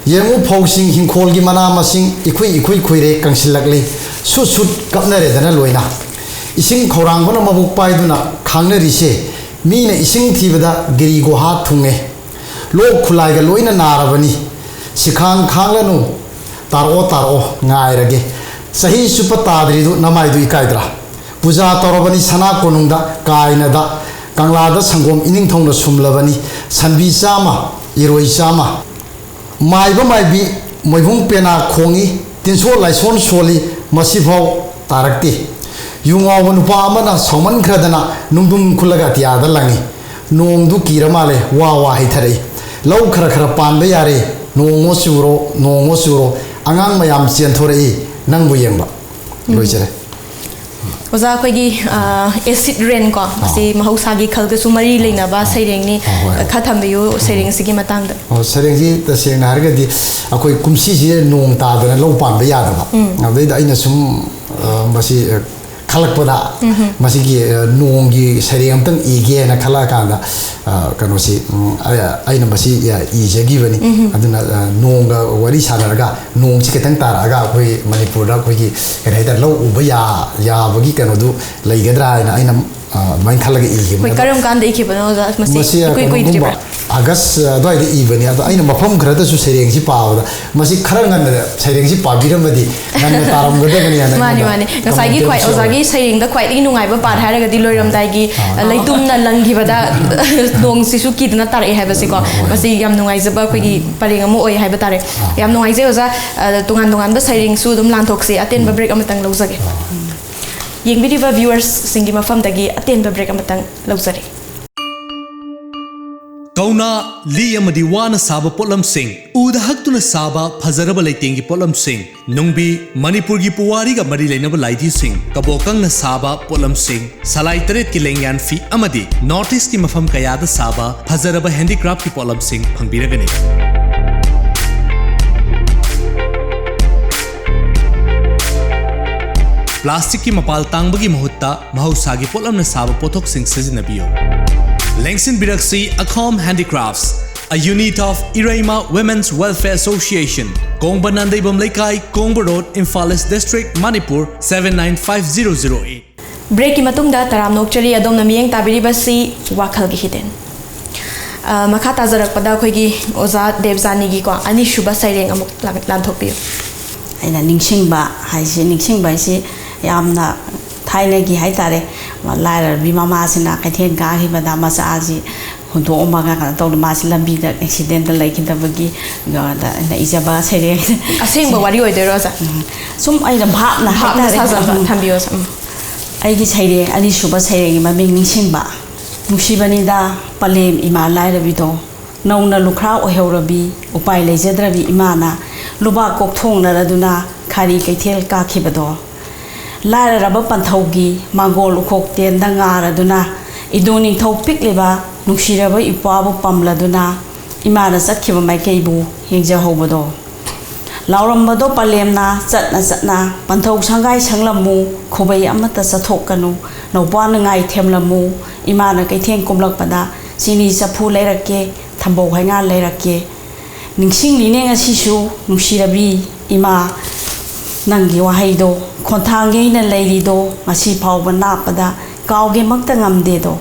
ꯌꯦꯡꯉꯨ, ꯐꯧꯁꯤꯡ, ꯍꯤꯡꯈꯣꯜꯒꯤ ꯃꯅꯥ ꯃꯁꯤꯡ ꯏꯈꯨꯏ ꯏꯈꯨꯏ ꯈꯨꯏꯔꯦ, ꯀꯪꯁꯤꯜꯂꯛꯂꯤ꯫ ꯁꯨꯠ ꯁꯨꯠ ꯀꯞꯅꯔꯦꯗꯅ ꯂꯣꯏꯅ꯫ ꯏꯁꯤꯡ ꯈꯧꯔꯥꯡꯕꯅ ꯃꯕꯨꯛ ꯄꯥꯏꯗꯨꯅ ꯈꯥꯡꯅꯔꯤꯁꯦ, ꯃꯤꯅ ꯏꯁꯤꯡ ꯊꯤꯕꯗ ꯒꯤꯔꯤ ꯒꯨꯍꯥ ꯊꯨꯡꯉꯦ꯫ ꯂꯣꯛ ꯈꯨꯂꯥꯏꯒ ꯂꯣꯏꯅ ꯅꯥꯔꯕꯅꯤ꯫ ꯁꯤꯈꯥꯡ ꯈꯥꯡꯂꯅꯨ, ꯇꯥꯔꯛꯑꯣ, ꯇꯥꯔꯛꯑꯣ, ꯉꯥꯏꯔꯒꯦ꯫ ꯆꯍꯤ ꯆꯨꯞꯄ ꯇꯥꯗ꯭ꯔꯤꯗꯨ ꯅꯃꯥꯏꯗꯨ ꯏꯀꯥꯏꯗ꯭ꯔꯥ? ꯄꯨꯖꯥ ꯇꯧꯔꯕꯅꯤ ꯁꯅꯥ ꯀꯣꯅꯨꯡꯗ, ꯀꯥꯏꯅꯗ, ꯀꯪꯂꯥꯗ ꯁꯪꯒꯣꯝ ꯏꯅꯤꯡꯊꯧꯅ ꯁꯨꯝꯂꯕꯅꯤ꯫ ꯁꯟꯕꯤ ꯆꯥꯝꯃ, ꯏꯔꯣꯏ ꯆꯥꯝꯃ꯫ ꯃꯥꯏꯕ ꯃꯥꯏꯕꯤ, ꯃꯣꯏꯕꯨꯡ ꯄꯦꯅꯥ ꯈꯣꯡꯏ, ꯇꯤꯟꯁꯣ ꯂꯥꯏꯁꯣꯟ ꯁꯣꯜꯂꯤ, ꯃꯁꯤꯐꯥꯎ ꯇꯥꯔꯛꯇꯦ꯫ ꯌꯨ ꯉꯥꯎꯕ ꯅꯨꯄꯥ ꯑꯃꯅ ꯁꯥꯎꯃꯟꯈ꯭ꯔꯗꯅ ꯅꯨꯡꯗꯨꯝ ꯈꯨꯜꯂꯒ ꯑꯇꯤꯌꯥꯗ ꯂꯪꯏ꯫ ꯅꯣꯡꯗꯨ ꯀꯤꯔ ꯃꯥꯜꯂꯦ, ꯋꯥ ꯋꯥ ꯍꯩꯊꯔꯛꯏ꯫ ꯂꯧ ꯈꯔ ꯈꯔ ꯄꯥꯟꯕ ꯌꯥꯔꯦ, ꯅꯣꯡꯉꯣ ꯆꯨꯔꯣ, ꯅꯣꯡꯉꯣ ꯆꯨꯔꯣ꯫ ꯑꯉꯥꯡ ꯃꯌꯥꯝ ꯆꯦꯟꯊꯣꯔꯛꯏ, ꯅꯪꯕꯨ ꯌꯦꯡꯕ꯫ ꯎꯝ꯫ ꯂꯣꯏꯖꯔꯦ꯫ ꯑꯣꯖꯥ, ꯑꯩꯈꯣꯏꯒꯤ, ꯑ, ꯑꯦꯁꯤꯠ ꯔꯦꯟ ꯀꯣ, ꯃꯁꯤ ꯃꯍꯧꯁꯥꯒꯤ ꯈꯜꯒꯁꯨ ꯃꯔꯤ ꯂꯩꯅꯕ ꯁꯩꯔꯦꯡꯅꯤ꯫ ꯑ, ꯍꯣꯏ, ꯍꯣꯏ꯫ ꯈꯔ ꯊꯝꯕꯤꯌꯨ ꯁꯩꯔꯦꯡꯁꯤꯒꯤ ꯃꯇꯥꯡꯗ꯫ ꯑꯣ, ꯁꯩꯔꯦꯡꯁꯤ ꯇꯁꯦꯡꯅ ꯍꯥꯏꯔꯒꯗꯤ ꯑꯩꯈꯣꯏ ꯀꯨꯝꯁꯤꯁꯦ ꯅꯣꯡ ꯇꯥꯗꯅ ꯂꯧ ꯄꯥꯟꯕ ꯌꯥꯗꯕ꯫ ꯎꯝ꯫ ꯑꯗꯩꯗ ꯑꯩꯅ ꯁꯨꯝ, ꯑ, ꯃꯁꯤ, ꯑ, ꯈꯜꯂꯛꯄꯗ ꯎꯝ꯫ ꯃꯁꯤꯒꯤ, ꯑ, ꯅꯣꯡꯒꯤ ꯁꯩꯔꯦꯡ ꯑꯝꯇꯪ ꯏꯒꯦꯅ ꯈꯜꯂꯛꯑꯀꯥꯟꯗ, ꯑ, ꯀꯩꯅꯣꯁꯤ, ꯎꯝ, ꯑ-, ꯑꯩꯅ ꯃꯁꯤ, ꯑ, ꯏꯖꯈꯤꯕꯅꯤ꯫ ꯎꯝ꯫ ꯑꯗꯨꯅ, ꯑ, ꯅꯣꯡꯒ ꯋꯥꯔꯤ ꯁꯥꯟꯅꯔꯒ ꯅꯣꯡꯁꯤ ꯈꯤꯇꯪ ꯇꯥꯔꯛꯑꯒ ꯑꯩꯈꯣꯏ ꯃꯅꯤꯄꯨꯔꯗ ꯑꯩꯈꯣꯏꯒꯤ ꯀꯔꯤ ꯍꯥꯏꯇꯥꯔꯦ, ꯂꯧ ꯎꯕ ꯌꯥ-, ꯌꯥꯕꯒꯤ ꯀꯩꯅꯣꯗꯨ ꯂꯩꯒꯗ꯭ꯔꯥ ꯍꯥꯏꯅ ꯑꯩꯅ, ꯑ, ꯑꯗꯨꯃꯥꯏꯅ ꯈꯜꯂꯒ ꯏꯈꯤꯕꯅꯤ꯫ ꯑꯩꯈꯣꯏ ꯑꯗꯣ ꯀꯔꯝ ꯀꯥꯟꯗ ꯏꯈꯤꯕꯅꯣ ꯑꯣꯖꯥ? ꯃꯁꯤ ꯃꯁꯤ, ꯑ, ꯏꯀꯨꯏ ꯀꯩꯅꯣꯒꯨꯝꯕ, ꯀꯨꯏꯗ꯭ꯔꯤꯕ꯭ꯔꯥ? ꯑꯥꯒꯁ ꯑꯗꯨꯋꯥꯏꯗ ꯏꯕꯅꯤ꯫ ꯑꯗꯣ ꯑꯩꯅ ꯃꯐꯝ ꯈꯔꯗꯁꯨ ꯁꯩꯔꯦꯡꯁꯤ ꯄꯥꯕꯗ, ꯃꯁꯤ ꯈꯔ ꯉꯟꯅ ꯁꯩꯔꯦꯡꯁꯤ ꯄꯥꯕꯤꯔꯝꯃꯗꯤ ꯉꯟꯅ ꯇꯥꯔꯝꯒꯗꯕꯅꯤ ꯍꯥꯏꯅ ꯃꯥꯅꯤ, ꯑꯩꯉꯣꯟꯗ ꯃꯥꯅꯤ꯫ ꯉꯁꯥꯏꯒꯤ ꯈ꯭ꯋꯥꯏ, ꯀꯃꯦꯟꯇꯦꯁꯨ ꯑꯣꯖꯥꯒꯤ ꯁꯩꯔꯦꯡꯗ ꯈ꯭ꯋꯥꯏꯗꯒꯤ ꯅꯨꯡꯉꯥꯏꯕ ꯄꯥꯔꯠ ꯍꯥꯏꯔꯒꯗꯤ ꯂꯣꯏꯔꯝꯗꯥꯏꯒꯤ, ꯑ, ꯂꯩꯇꯨꯝꯅ ꯂꯪꯈꯤꯕꯗ ꯅꯣꯡꯁꯤꯁꯨ ꯀꯤꯗꯨꯅ ꯇꯥꯔꯛꯑꯦ ꯍꯥꯏꯕꯁꯤꯀꯣ꯫ ꯃꯁꯤ ꯌꯥꯝ ꯅꯨꯡꯉꯥꯏꯖꯕ ꯑꯩꯈꯣꯏꯒꯤ ꯄꯔꯦꯡ ꯑꯃ ꯑꯣꯏ ꯍꯥꯏꯕ ꯇꯥꯔꯦ꯫ ꯌꯥꯝ ꯅꯨꯡꯉꯥꯏꯖꯩ ꯑꯣꯖꯥ꯫ ꯑ, ꯇꯣꯉꯥꯟ ꯇꯣꯉꯥꯟꯕ ꯁꯩꯔꯦꯡꯁꯨ ꯑꯗꯨꯝ ꯂꯥꯟꯊꯣꯛꯁꯤ꯫ ꯑꯇꯦꯟꯕ ꯕ꯭ꯔꯦꯛ ꯑꯃꯇꯪ ꯂꯧꯖꯒꯦ꯫ ꯌꯦꯡꯕꯤꯔꯤꯕ ꯚ꯭ꯌꯨꯋꯔꯁꯁꯤꯡꯒꯤ ꯃꯐꯝꯗꯒꯤ ꯑꯇꯦꯟꯕ ꯕ꯭ꯔꯦꯛ ꯑꯃꯇꯪ ꯂꯧꯖꯔꯤ꯫ ꯀꯧꯅꯥ, ꯂꯤ ꯑꯃꯗꯤ ꯋꯥꯅ ꯁꯥꯕ ꯄꯣꯠꯂꯝꯁꯤꯡ, ꯎꯗ ꯍꯛꯇꯨꯅ ꯁꯥꯕ ꯐꯖꯔꯕ ꯂꯩꯇꯦꯡꯒꯤ ꯄꯣꯠꯂꯝꯁꯤꯡ, ꯅꯨꯡꯕꯤ, ꯃꯅꯤꯄꯨꯔꯒꯤ ꯄꯨꯋꯥꯔꯤꯒ ꯃꯔꯤ ꯂꯩꯅꯕ ꯂꯥꯏꯙꯤꯁꯤꯡ, ꯀꯕꯣꯀꯪꯅ ꯁꯥꯕ ꯄꯣꯠꯂꯝꯁꯤꯡ, ꯁꯂꯥꯏ ꯇꯔꯦꯠꯀꯤ ꯂꯦꯡꯌꯥꯟ ꯐꯤ ꯑꯃꯗꯤ ꯅꯣꯔꯠ ꯏꯁꯀꯤ ꯃꯐꯝ ꯀꯌꯥꯗ ꯁꯥꯕ ꯐꯖꯔꯕ ꯍꯦꯟꯗꯤꯀ꯭ꯔꯥꯐꯀꯤ ꯄꯣꯠꯂꯝꯁꯤꯡ ꯐꯪꯕꯤꯔꯒꯅꯤ꯫ ꯄ꯭ꯂꯥꯁꯇꯤꯛꯀꯤ ꯃꯄꯥꯜ ꯇꯥꯡꯕꯒꯤ ꯃꯍꯨꯠꯇ ꯃꯍꯧꯁꯥꯒꯤ ꯄꯣꯠꯂꯝꯅ ꯁꯥꯕ ꯄꯣꯠꯊꯣꯛꯁꯤꯡ ꯁꯤꯖꯤꯟꯅꯕꯤꯌꯨ꯫ ꯂꯦꯡꯁꯤꯟꯕꯤꯔꯛꯁꯤ Akhom Handicrafts, a unit of Ireima Women's Welfare Association, Kongba Nandeibam Leikai, Kongba road, Imphal east district, Manipur, seven nine five zero zero eight꯫ ꯕ꯭ꯔꯦꯛꯀꯤ ꯃꯇꯨꯡꯗ ꯇꯔꯥꯝꯅ ꯑꯣꯛꯆꯔꯤ꯫ ꯑꯗꯣꯝꯅ ꯃꯤꯠꯌꯦꯡ ꯇꯥꯕꯤꯔꯤꯕꯁꯤ ꯋꯥꯈꯜꯒꯤ ꯍꯤꯗꯦꯟ꯫ ꯑ, ꯃꯈꯥ ꯇꯥꯖꯔꯛꯄꯗ ꯑꯩꯈꯣꯏꯒꯤ ꯑꯣꯖꯥ ꯗꯦꯕꯖꯥꯅꯤꯒꯤꯀꯣ ꯑꯅꯤꯁꯨꯕ ꯁꯩꯔꯦꯡ ꯑꯃꯨꯛ ꯂꯥꯟ-, ꯂꯥꯟꯊꯣꯛꯄꯤꯌꯨ꯫ ꯑꯩꯅ ꯅꯤꯡꯁꯤꯡꯕ ꯍꯥꯏꯁꯤ, ꯅꯤꯡꯁꯤꯡꯕ ꯍꯥꯏꯁꯤ ꯌꯥꯝꯅ ꯊꯥꯏꯅꯒꯤ ꯍꯥꯏꯇꯥꯔꯦ, ꯂꯥꯏꯔꯕꯤ ꯃꯃꯥꯁꯤꯅ ꯀꯩꯊꯦꯜ ꯀꯥꯈꯤꯕꯗ ꯃꯆꯥꯁꯤ ꯍꯨꯟꯗꯣꯛꯑꯝꯃꯒ ꯀꯩꯅꯣ ꯇꯧꯗꯅ ꯃꯥꯁꯤ ꯂꯝꯕꯤꯗ ꯑꯦꯛꯁꯤꯗꯦꯟꯗ ꯂꯩꯈꯤꯗꯕꯒꯤ, ꯑ, ꯑꯩꯅ ꯏꯖꯕ ꯁꯩꯔꯦꯡ꯫ ꯑꯁꯦꯡꯕ ꯋꯥꯔꯤ ꯑꯣꯏꯗꯣꯏꯔꯣ, ꯑꯣꯖꯥ? ꯎꯝ꯫ ꯁꯨꯝ ꯑꯩꯅ ꯚꯥꯞꯅ ꯚꯥꯞꯅ ꯍꯥꯏꯇꯥꯔꯦ꯫ ꯁꯥꯖꯕ꯫ ꯎꯝ꯫ ꯊꯝꯕꯤꯌꯣ, ꯁꯨꯝ꯫ ꯑꯩꯒꯤ ꯁꯩꯔꯦꯡ, ꯑꯅꯤꯁꯨꯕ ꯁꯩꯔꯦꯡꯒꯤ ꯃꯃꯤꯡ ꯅꯤꯡꯁꯤꯡꯕ꯫ ꯅꯨꯡꯁꯤꯕꯅꯤꯗ ꯄꯂꯦꯝ ꯏꯃꯥ ꯂꯥꯏꯔꯕꯤꯗꯣ, ꯅꯧꯅ ꯂꯨꯈ꯭ꯔꯥ ꯑꯣꯏꯍꯧꯔꯕꯤ, ꯎꯄꯥꯏ ꯂꯩꯖꯗ꯭ꯔꯕꯤ ꯏꯃꯥꯅ, ꯂꯨꯕꯥꯛ ꯀꯣꯛꯊꯣꯡꯅꯔꯗꯨꯅ ꯈꯥꯔꯤ ꯀꯩꯊꯦꯜ ꯀꯥꯈꯤꯕꯗꯣ꯫ ꯂꯥꯏꯔꯔꯕ ꯄꯟꯊꯧꯒꯤ ꯃꯥꯡꯒꯣꯜ ꯎꯈꯣꯛ ꯇꯦꯟꯗ ꯉꯥꯔꯗꯨꯅ, ꯏꯗꯨ ꯅꯤꯡꯊꯧ ꯄꯤꯛꯂꯤꯕ ꯅꯨꯡꯁꯤꯔꯕ ꯏꯄ꯭ꯋꯥꯕꯨ ꯄꯝꯂꯗꯨꯅ, ꯏꯃꯥꯅ ꯆꯠꯈꯤꯕ ꯃꯥꯏꯀꯩꯕꯨ ꯌꯦꯡꯖꯍꯧꯕꯗꯣ꯫ ꯂꯥꯎꯔꯝꯕꯗꯣ ꯄꯂꯦꯝꯅ ꯆꯠꯅ ꯆꯠꯅ, "ꯄꯟꯊꯧ ꯁꯪꯒꯥꯏ ꯁꯪꯂꯝꯃꯨ, ꯈꯨꯕꯩ ꯑꯃꯠꯇ ꯆꯠꯊꯣꯛꯀꯅꯨ, ꯅꯧꯄ꯭ꯋꯥ ꯅꯨꯡꯉꯥꯏ ꯊꯦꯝꯂꯝꯃꯨ, ꯏꯃꯥꯅ ꯀꯩꯊꯦꯜ ꯀꯨꯝꯂꯛꯄꯗ ꯆꯤꯅꯤ ꯆꯐꯨ ꯂꯩꯔꯛꯀꯦ, ꯊꯝꯕꯧ ꯍꯩꯉꯥ ꯂꯩꯔꯛꯀꯦ"꯫ ꯅꯤꯡꯁꯤꯡꯂꯤꯅꯦ ꯉꯁꯤꯁꯨ ꯅꯨꯡꯁꯤꯔꯕꯤ ꯏꯃꯥ, ꯅꯪꯒꯤ ꯋꯥꯍꯩꯗꯣ, ꯈꯣꯟꯊꯥꯡ ꯌꯩꯅ ꯂꯩꯔꯤꯗꯣ ꯉꯁꯤ ꯐꯥꯎꯕ ꯅꯥꯞꯄꯗ ꯀꯥꯎꯒꯦꯃꯛꯇ ꯉꯝꯗꯦꯗꯣ꯫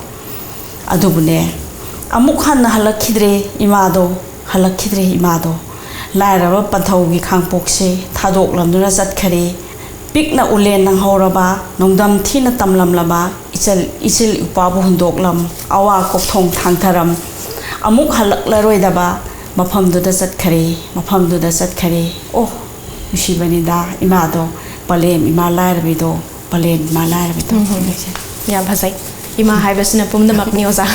ꯑꯗꯨꯕꯨꯅꯦ, ꯑꯃꯨꯛ ꯍꯟꯅ ꯍꯜꯂꯛꯈꯤꯗ꯭ꯔꯦ ꯏꯃꯥꯗꯣ, ꯍꯜꯂꯛꯈꯤꯗ꯭ꯔꯦ ꯏꯃꯥꯗꯣ꯫ ꯂꯥꯏꯔꯕ ꯄꯟꯊꯧꯒꯤ ꯈꯥꯡꯄꯣꯛꯁꯦ ꯊꯥꯗꯣꯛꯂꯝꯗꯨꯅ ꯆꯠꯈꯔꯦ꯫ ꯄꯤꯛꯅ ꯎꯂꯦꯟ ꯅꯪꯍꯧꯔꯕ ꯅꯣꯡꯗꯝ ꯊꯤꯅ ꯇꯝꯂꯝꯂꯕ ꯏꯆꯜ, ꯏꯆꯤꯜ ꯏꯄꯥꯕꯨ ꯍꯨꯟꯗꯣꯛꯂꯝ, ꯑꯋꯥ ꯀꯣꯛꯊꯣꯡ ꯊꯥꯡꯊꯔꯝ꯫ ꯑꯃꯨꯛ ꯍꯜꯂꯛꯂꯔꯣꯏꯗꯕ ꯃꯐꯝꯗꯨꯗ ꯆꯠꯈꯔꯦ, ꯃꯐꯝꯗꯨꯗ ꯆꯠꯈꯔꯦ꯫ ꯑꯣ, ꯅꯨꯡꯁꯤꯕꯅꯤꯗ ꯏꯃꯥꯗꯣ, ꯄꯂꯦꯝ ꯏꯃꯥ ꯂꯥꯏꯔꯕꯤꯗꯣ, ꯄꯂꯦꯝ ꯏꯃꯥ ꯂꯥꯏꯔꯕꯤꯗꯣ꯫ ꯎꯝ, ꯎꯝ꯫ ꯌꯥꯝ ꯐꯖꯩ꯫ ꯏꯃꯥ ꯍꯥꯏꯕꯁꯤꯅ ꯄꯨꯝꯅꯃꯛꯅꯤ, ꯑꯣꯖꯥ꯫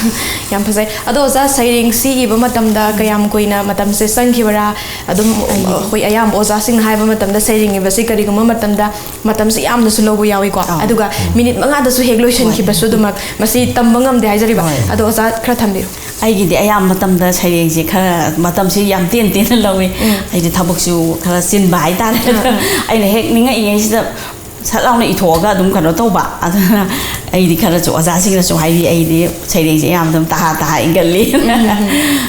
ꯌꯥꯝ ꯐꯖꯩ꯫ ꯑꯗꯣ ꯑꯣꯖꯥ, ꯁꯩꯔꯦꯡꯁꯤ ꯏꯕ ꯃꯇꯝꯗ ꯀꯌꯥꯝ ꯀꯨꯏꯅ ꯃꯇꯝꯁꯦ ꯆꯪꯈꯤꯕꯔꯥ? ꯑꯗꯨꯝ ꯑꯩꯒꯤꯗꯤ ꯑꯩꯈꯣꯏ ꯑꯌꯥꯝꯕ ꯑꯣꯖꯥꯁꯤꯡꯅ ꯍꯥꯏꯕ ꯃꯇꯝꯗ ꯁꯩꯔꯦꯡ ꯏꯕꯁꯤ ꯀꯔꯤꯒꯨꯝꯕ ꯃꯇꯝꯗ ꯃꯇꯝꯁꯦ ꯌꯥꯝꯅꯁꯨ ꯂꯧꯕ ꯌꯥꯎꯏꯀꯣ꯫ ꯑꯥꯎ꯫ ꯑꯗꯨꯒ ꯎꯝ꯫ ꯃꯤꯅꯤꯠ ꯃꯉꯥꯗꯁꯨ ꯍꯦꯛ ꯂꯣꯏꯁꯤꯟꯈꯤꯕꯁꯨ ꯍꯣꯏ꯫ ꯑꯗꯨꯃꯛ ꯃꯁꯤ ꯇꯝꯕ ꯉꯝꯗꯦ ꯍꯥꯏꯖꯔꯤꯕ꯫ ꯍꯣꯏ꯫ ꯑꯗꯣ ꯑꯣꯖꯥ ꯈꯔ ꯊꯝꯕꯤꯌꯨ꯫ ꯑꯩꯒꯤꯗꯤ ꯑꯌꯥꯝꯕ ꯃꯇꯝꯗ ꯁꯩꯔꯦꯡꯁꯦ ꯈꯔ ꯃꯇꯝꯁꯤ ꯌꯥꯝ ꯇꯦꯟ ꯇꯦꯟꯅ ꯂꯧꯏ꯫ ꯎꯝ꯫ ꯑꯩꯗꯤ ꯊꯕꯛꯁꯨ ꯈꯔ ꯆꯤꯟꯕ ꯍꯥꯏꯇꯥꯔꯦ꯫ ꯎꯝ, ꯎꯝ꯫ ꯑꯩꯅ ꯍꯦꯛ ꯅꯤꯡꯉꯛꯏꯉꯩꯁꯤꯗ ꯁꯠ ꯂꯥꯎꯅ ꯏꯊꯣꯛꯑꯒ ꯑꯗꯨꯝ ꯀꯩꯅꯣ ꯇꯧꯕ꯫ ꯑꯗꯨꯅ ꯑꯩꯗꯤ ꯈꯔꯁꯨ ꯑꯣꯖꯥꯁꯤꯡꯅꯁꯨ ꯍꯥꯏꯕꯤ, ꯑꯩꯗꯤ ꯁꯩꯔꯦꯡꯁꯦ ꯑꯌꯥꯝꯕ ꯑꯗꯨꯝ ꯇꯍꯥ ꯇꯍꯥ ꯏꯟꯒꯜꯂꯤ꯫ ꯎꯝ, ꯎꯝ,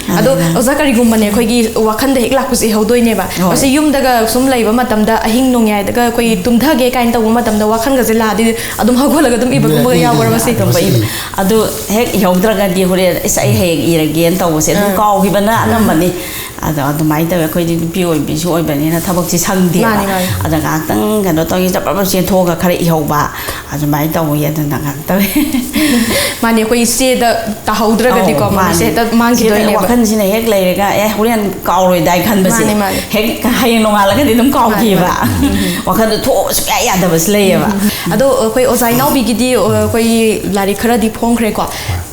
ꯎꯝ꯫ ꯑꯗꯣ ꯑꯗꯨꯅ ꯑꯣꯖꯥ, ꯀꯔꯤꯒꯨꯝꯕꯅꯦ ꯑꯩꯈꯣꯏꯒꯤ ꯋꯥꯈꯟꯗ ꯍꯦꯛ ꯂꯥꯛꯄꯁꯦ ꯏꯍꯧꯗꯣꯏꯅꯦꯕ꯫ ꯍꯣꯏ꯫ ꯃꯁꯤ ꯌꯨꯝꯗꯒ ꯁꯨꯝ ꯂꯩꯕ ꯃꯇꯝꯗ ꯑꯍꯤꯡ ꯅꯣꯡꯌꯥꯏꯗꯒ ꯑꯩꯈꯣꯏ ꯇꯨꯝꯊꯒꯦ ꯀꯥꯏꯅ ꯇꯧꯕ ꯃꯇꯝꯗ ꯋꯥꯈꯜꯒꯁꯦ ꯂꯥꯛꯑꯗꯤ ꯑꯗꯨꯝ ꯍꯧꯒꯠꯂꯒ ꯑꯗꯨꯝ ꯏꯕꯒꯨꯝꯕꯒ ꯌꯥꯎꯕ꯭ꯔꯥ ꯃꯁꯤ? ꯑꯗꯨꯝꯕ ꯏꯕ꯫ ꯑꯗꯣ ꯍꯦꯛ ꯏꯍꯧꯗ꯭ꯔꯒꯗꯤ ꯍꯣꯔꯦꯟ "ꯏꯁ, ꯑꯩ ꯍꯌꯦꯡ ꯏꯔꯒꯦꯅ" ꯇꯧꯕꯁꯦ ꯑꯗꯨꯝ ꯑꯥ꯫ ꯀꯥꯎꯈꯤꯕꯅ ꯑꯅꯝꯕꯅꯤ꯫ ꯑꯗꯣ ꯑꯗꯨꯃꯥꯏꯅ ꯇꯧꯋꯦ꯫ ꯑꯩꯈꯣꯏꯗꯤ ꯅꯨꯄꯤ ꯑꯣꯏꯕꯤꯁꯨ ꯑꯣꯏꯕꯅꯤꯅ ꯊꯕꯛꯁꯦ ꯁꯪꯗꯦꯕ꯫ ꯃꯥꯅꯤ, ꯃꯥꯅꯤ꯫ ꯑꯗ ꯉꯥꯏꯍꯥꯛꯇꯪ ꯀꯩꯅꯣ ꯇꯧꯔꯤ, ꯆꯞ ꯆꯞ ꯆꯦꯟꯊꯣꯛꯑꯒ ꯈꯔ ꯏꯍꯧꯕ ꯑꯗꯨꯃꯥꯏꯅ ꯇꯧꯋꯤ꯫ ꯑꯗꯨꯅ ꯉꯥꯏꯍꯥꯛ ꯇꯧꯋꯤ꯫ ꯃꯥꯅꯤ, ꯑꯩꯈꯣꯏ ꯆꯦꯗ ꯇꯥꯍꯧꯗ꯭ꯔꯒꯗꯤꯀꯣ, ꯑꯧ, ꯃꯥꯅꯤ꯫ ꯆꯦꯗ ꯃꯥꯡꯈꯤꯗꯣꯏꯅꯦꯕ꯫ ꯋꯥꯈꯜꯁꯤꯅ ꯍꯦꯛ ꯂꯩꯔꯒ, "ꯑꯦ, ꯍꯣꯔꯦꯟ ꯀꯥꯎꯔꯣꯏꯗꯥꯏ" ꯈꯟꯕꯁꯦ꯫ ꯃꯥꯅꯤ, ꯃꯥꯅꯤ꯫ ꯍꯦꯛ ꯍꯌꯦꯡ ꯅꯣꯡꯉꯥꯜꯂꯒꯗꯤ ꯑꯗꯨꯝ ꯃꯥꯅꯤ, ꯀꯥꯎꯈꯤꯕ꯫ ꯃꯥꯅꯤ꯫ ꯎꯝ, ꯎꯝ꯫ ꯋꯥꯈꯜꯗꯣ ꯊꯣꯛꯑ ꯁꯨꯡꯌꯥ ꯌꯥꯗꯕꯁꯨ ꯂꯩꯌꯦꯕ꯫ ꯎꯝ, ꯎꯝ꯫ ꯑꯗꯣ ꯑꯩꯈꯣꯏ ꯑꯣꯖꯥ ꯏꯅꯥꯎꯕꯤꯒꯤꯗꯤ, ꯑ, ꯑꯩꯈꯣꯏꯒꯤ ꯂꯥꯏꯔꯤꯛ ꯈꯔꯗꯤ ꯐꯣꯡꯈ꯭ꯔꯦꯀꯣ꯫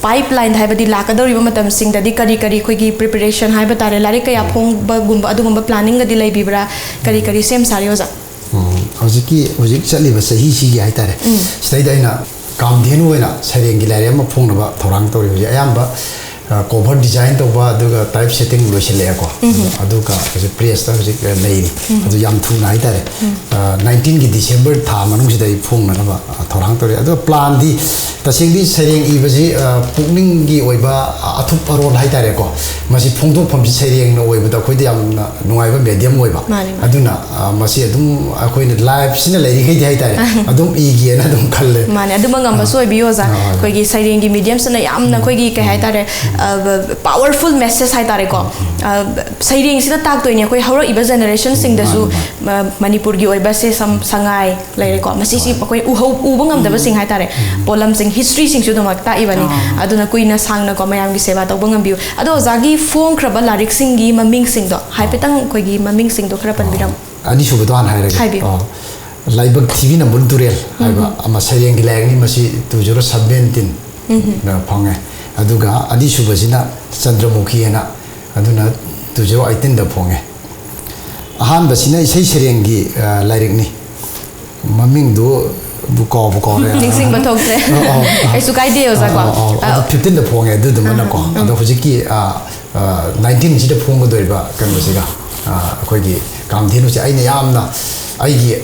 ꯄꯥꯏꯞ ꯂꯥꯏꯟ ꯍꯥꯏꯕꯗꯤ ꯂꯥꯛꯀꯗꯧꯔꯤꯕ ꯃꯇꯝꯁꯤꯡꯗꯗꯤ ꯀꯔꯤ ꯀꯔꯤ ꯑꯩꯈꯣꯏꯒꯤ ꯄ꯭ꯔꯤꯄꯦꯔꯦꯁꯟ ꯍꯥꯏꯕ ꯇꯥꯔꯦ, ꯂꯥꯏꯔꯤꯛ ꯀꯌꯥ ꯐꯣꯡꯕꯒꯨꯝꯕ ꯑꯗꯨꯒꯨꯝꯕ ꯄ꯭ꯂꯥꯅꯤꯡꯒꯗꯤ ꯂꯩꯕꯤꯕ꯭ꯔꯥ? ꯀꯔꯤ ꯀꯔꯤ ꯁꯦꯝ ꯁꯥꯔꯤ, ꯑꯣꯖꯥ? ꯎꯝ, ꯍꯧꯖꯤꯛꯀꯤ, ꯍꯧꯖꯤꯛ ꯆꯠꯂꯤꯕ ꯆꯍꯤꯁꯤꯒꯤ ꯍꯥꯏꯇꯥꯔꯦ, ꯎꯝ꯫ ꯁꯤꯗꯩꯗ ꯑꯩꯅ ꯀꯥꯝꯙꯦꯅꯨ ꯑꯣꯏꯅ ꯁꯩꯔꯦꯡꯒꯤ ꯂꯥꯏꯔꯤꯛ ꯑꯃ ꯐꯣꯡꯅꯕ ꯊꯧꯔꯥꯡ ꯇꯧꯔꯤ꯫ ꯍꯧꯖꯤꯛ ꯑꯌꯥꯝꯕ, ꯑ, ꯀꯣꯚꯔ ꯗꯤꯖꯥꯏꯟ ꯇꯧꯕ ꯑꯗꯨꯒ ꯇꯥꯏꯞ ꯁꯦꯠꯇꯤꯡ ꯂꯣꯏꯁꯤꯜꯂꯛꯑꯦꯀꯣ꯫ ꯎꯝ꯫ ꯑꯗꯨꯒ ꯍꯧꯖꯤꯛ ꯄ꯭ꯔꯦꯁꯇ ꯍꯧꯖꯤꯛ ꯂꯩꯔꯤ꯫ ꯎꯝ꯫ ꯑꯗꯨ ꯌꯥꯝ ꯊꯨꯅ ꯍꯥꯏꯇꯥꯔꯦ꯫ ꯎꯝ꯫ ꯑ, ꯅꯥꯏꯟꯇꯤꯟꯒꯤ ꯗꯤꯁꯦꯝꯕꯔ ꯊꯥ ꯃꯅꯨꯡꯁꯤꯗ ꯑꯩ ꯐꯣꯡꯅꯅꯕ, ꯑ, ꯊꯧꯔꯥꯡ ꯇꯧꯔꯤ꯫ ꯑꯗꯨꯒ ꯄ꯭ꯂꯥꯟꯗꯤ ꯇꯁꯦꯡꯗꯤ ꯁꯩꯔꯦꯡ ꯏꯕꯁꯤ, ꯑ, ꯄꯨꯛꯅꯤꯡꯒꯤ ꯑꯣꯏꯕ, ꯑ, ꯑꯊꯨꯞ ꯑꯔꯣꯟ ꯍꯥꯏꯇꯥꯔꯦꯀꯣ꯫ ꯃꯁꯤ ꯐꯣꯡꯗꯣꯛꯐꯝꯁꯤ ꯁꯩꯔꯦꯡꯅ ꯑꯣꯏꯕꯗ ꯑꯩꯈꯣꯏꯗ ꯌꯥꯝꯅ ꯅꯨꯡꯉꯥꯏꯕ ꯃꯦꯗꯤꯌꯝ ꯑꯣꯏꯕ꯫ ꯃꯥꯅꯤ, ꯃꯥꯅꯤ꯫ ꯑꯗꯨꯅ, ꯑ, ꯃꯁꯤ ꯑꯗꯨꯝ ꯑꯩꯈꯣꯏꯅ ꯂꯥꯏꯐꯁꯤꯅ ꯂꯩꯔꯤꯈꯩꯗꯤ ꯍꯥꯏꯇꯥꯔꯦ, ꯑꯗꯨꯝ ꯏꯒꯦꯅ ꯑꯗꯨꯝ ꯈꯜꯂꯦ꯫ ꯃꯥꯅꯦ, ꯑꯗꯨꯃꯛ ꯉꯝꯕꯁꯨ ꯑ, ꯑꯣꯏꯕꯤꯌꯨ, ꯑꯣꯖꯥ꯫ ꯑ, ꯍꯣꯏ꯫ ꯑꯩꯈꯣꯏꯒꯤ ꯁꯩꯔꯦꯡꯒꯤ ꯃꯦꯗꯤꯌꯝꯁꯤꯅ ꯌꯥꯝꯅ ꯎꯝ꯫ ꯑꯩꯈꯣꯏꯒꯤ ꯀꯩ ꯎꯝ꯫ ꯍꯥꯏꯇꯥꯔꯦ, ꯎꯝ꯫ ꯄꯥꯋꯔꯐꯨꯜ ꯃꯦꯁꯦꯖ ꯍꯥꯏꯇꯥꯔꯦꯀꯣ꯫ ꯑ, ꯁꯩꯔꯦꯡꯁꯤꯗ ꯇꯥꯛꯇꯣꯏꯅꯦ ꯑꯩꯈꯣꯏ ꯍꯧꯔꯛꯏꯕ ꯖꯦꯅꯦꯔꯦꯁꯟꯁꯤꯡꯗꯁꯨ꯫ ꯃꯥꯅꯤ, ꯃꯥꯅꯤ꯫ ꯃ-, ꯃꯅꯤꯄꯨꯔꯒꯤ ꯑꯣꯏꯕ ꯁꯦ ꯁꯝ-, ꯁꯉꯥꯏ ꯂꯩꯔꯦꯀꯣ, ꯃꯁꯤꯁꯤ ꯍꯣꯏ꯫ ꯑꯩꯈꯣꯏ ꯎꯍꯧ-, ꯎꯕ ꯉꯝꯗꯕꯁꯤꯡ ꯍꯥꯏꯇꯥꯔꯦ꯫ ꯎꯝ꯫ ꯄꯣꯠꯂꯝꯁꯤꯡ, ꯍꯤꯁꯇ꯭ꯔꯤꯁꯤꯡꯁꯨ ꯑꯗꯨꯃꯛ ꯇꯥꯛꯏꯕꯅꯤ꯫ ꯑꯥ꯫ ꯑꯗꯨꯅ ꯀꯨꯏꯅ ꯁꯥꯡꯅꯀꯣ ꯃꯌꯥꯝꯒꯤ ꯁꯦꯕꯥ ꯇꯧꯕ ꯉꯝꯕꯤꯌꯨ꯫ ꯑꯗꯣ ꯑꯣꯖꯥꯒꯤ ꯐꯣꯡꯈ꯭ꯔꯕ ꯂꯥꯏꯔꯤꯛꯁꯤꯡꯒꯤ ꯃꯃꯤꯡꯁꯤꯡꯗꯣ ꯍꯥꯏꯐꯦꯠꯇꯪ ꯑꯩꯈꯣꯏꯒꯤ ꯃꯃꯤꯡꯁꯤꯡꯗꯣ ꯈꯔ ꯄꯟꯕꯤꯔꯝꯃꯨ꯫ ꯑꯅꯤꯁꯨꯕꯗꯣ ꯍꯥꯟꯅ ꯍꯥꯏꯔꯒꯦ꯫ ꯍꯥꯏꯕꯤꯌꯨ꯫ ꯑꯣ꯫ ꯂꯥꯏꯕꯛ ꯊꯤꯕꯤꯅ ꯕꯨꯜ ꯇꯨꯔꯦꯜ ꯍꯥꯏꯕ ꯎꯝ꯫ ꯑꯃ ꯁꯩꯔꯦꯡꯒꯤ ꯂꯥꯏꯔꯤꯛꯅꯤ꯫ ꯃꯁꯤ two zero seventeen ꯎꯝ꯫ ꯗ ꯐꯣꯡꯉꯦ꯫ ꯑꯗꯨꯒ ꯑꯅꯤꯁꯨꯕꯁꯤꯅ ꯆꯟꯗ꯭ꯔꯃꯨꯈꯤ ꯍꯥꯏꯅ, ꯑꯗꯨꯅ two zero eighteen ꯗ ꯐꯣꯡꯉꯦ꯫ ꯑꯍꯥꯟꯕꯁꯤꯅ ꯏꯁꯩ ꯁꯩꯔꯦꯡꯒꯤ, ꯑ, ꯂꯥꯏꯔꯤꯛꯅꯤ꯫ ꯃꯃꯤꯡꯗꯨ ꯕꯨ ꯀꯥꯎꯕꯨ ꯀꯥꯎꯔꯦ꯫ ꯅꯤꯡꯁꯤꯡꯕ ꯊꯣꯛꯇ꯭ꯔꯦ꯫ ꯑ, ꯑ, ꯑ꯫ ꯀꯩꯁꯨ ꯀꯥꯏꯗꯦ, ꯑꯣꯖꯥ, ꯀꯣ꯫ ꯑ, ꯑ, ꯑ, ꯑꯗꯨ ꯑ꯫ Fifteen ꯗ ꯐꯣꯡꯉꯦ ꯑꯗꯨꯗꯨꯃꯅꯀꯣ꯫ ꯎꯝ꯫ ꯑꯗꯣ ꯍꯧꯖꯤꯛꯀꯤ, ꯑ, ꯑ, nineteen ꯁꯤꯗ ꯐꯣꯡꯒꯗꯣꯏꯕ ꯀꯩꯅꯣꯁꯤꯒ, ꯑ, ꯑꯩꯈꯣꯏꯒꯤ ꯀꯥꯝꯊꯦꯅꯨꯁꯦ ꯑꯩꯅ ꯌꯥꯝꯅ ꯑꯩꯒꯤ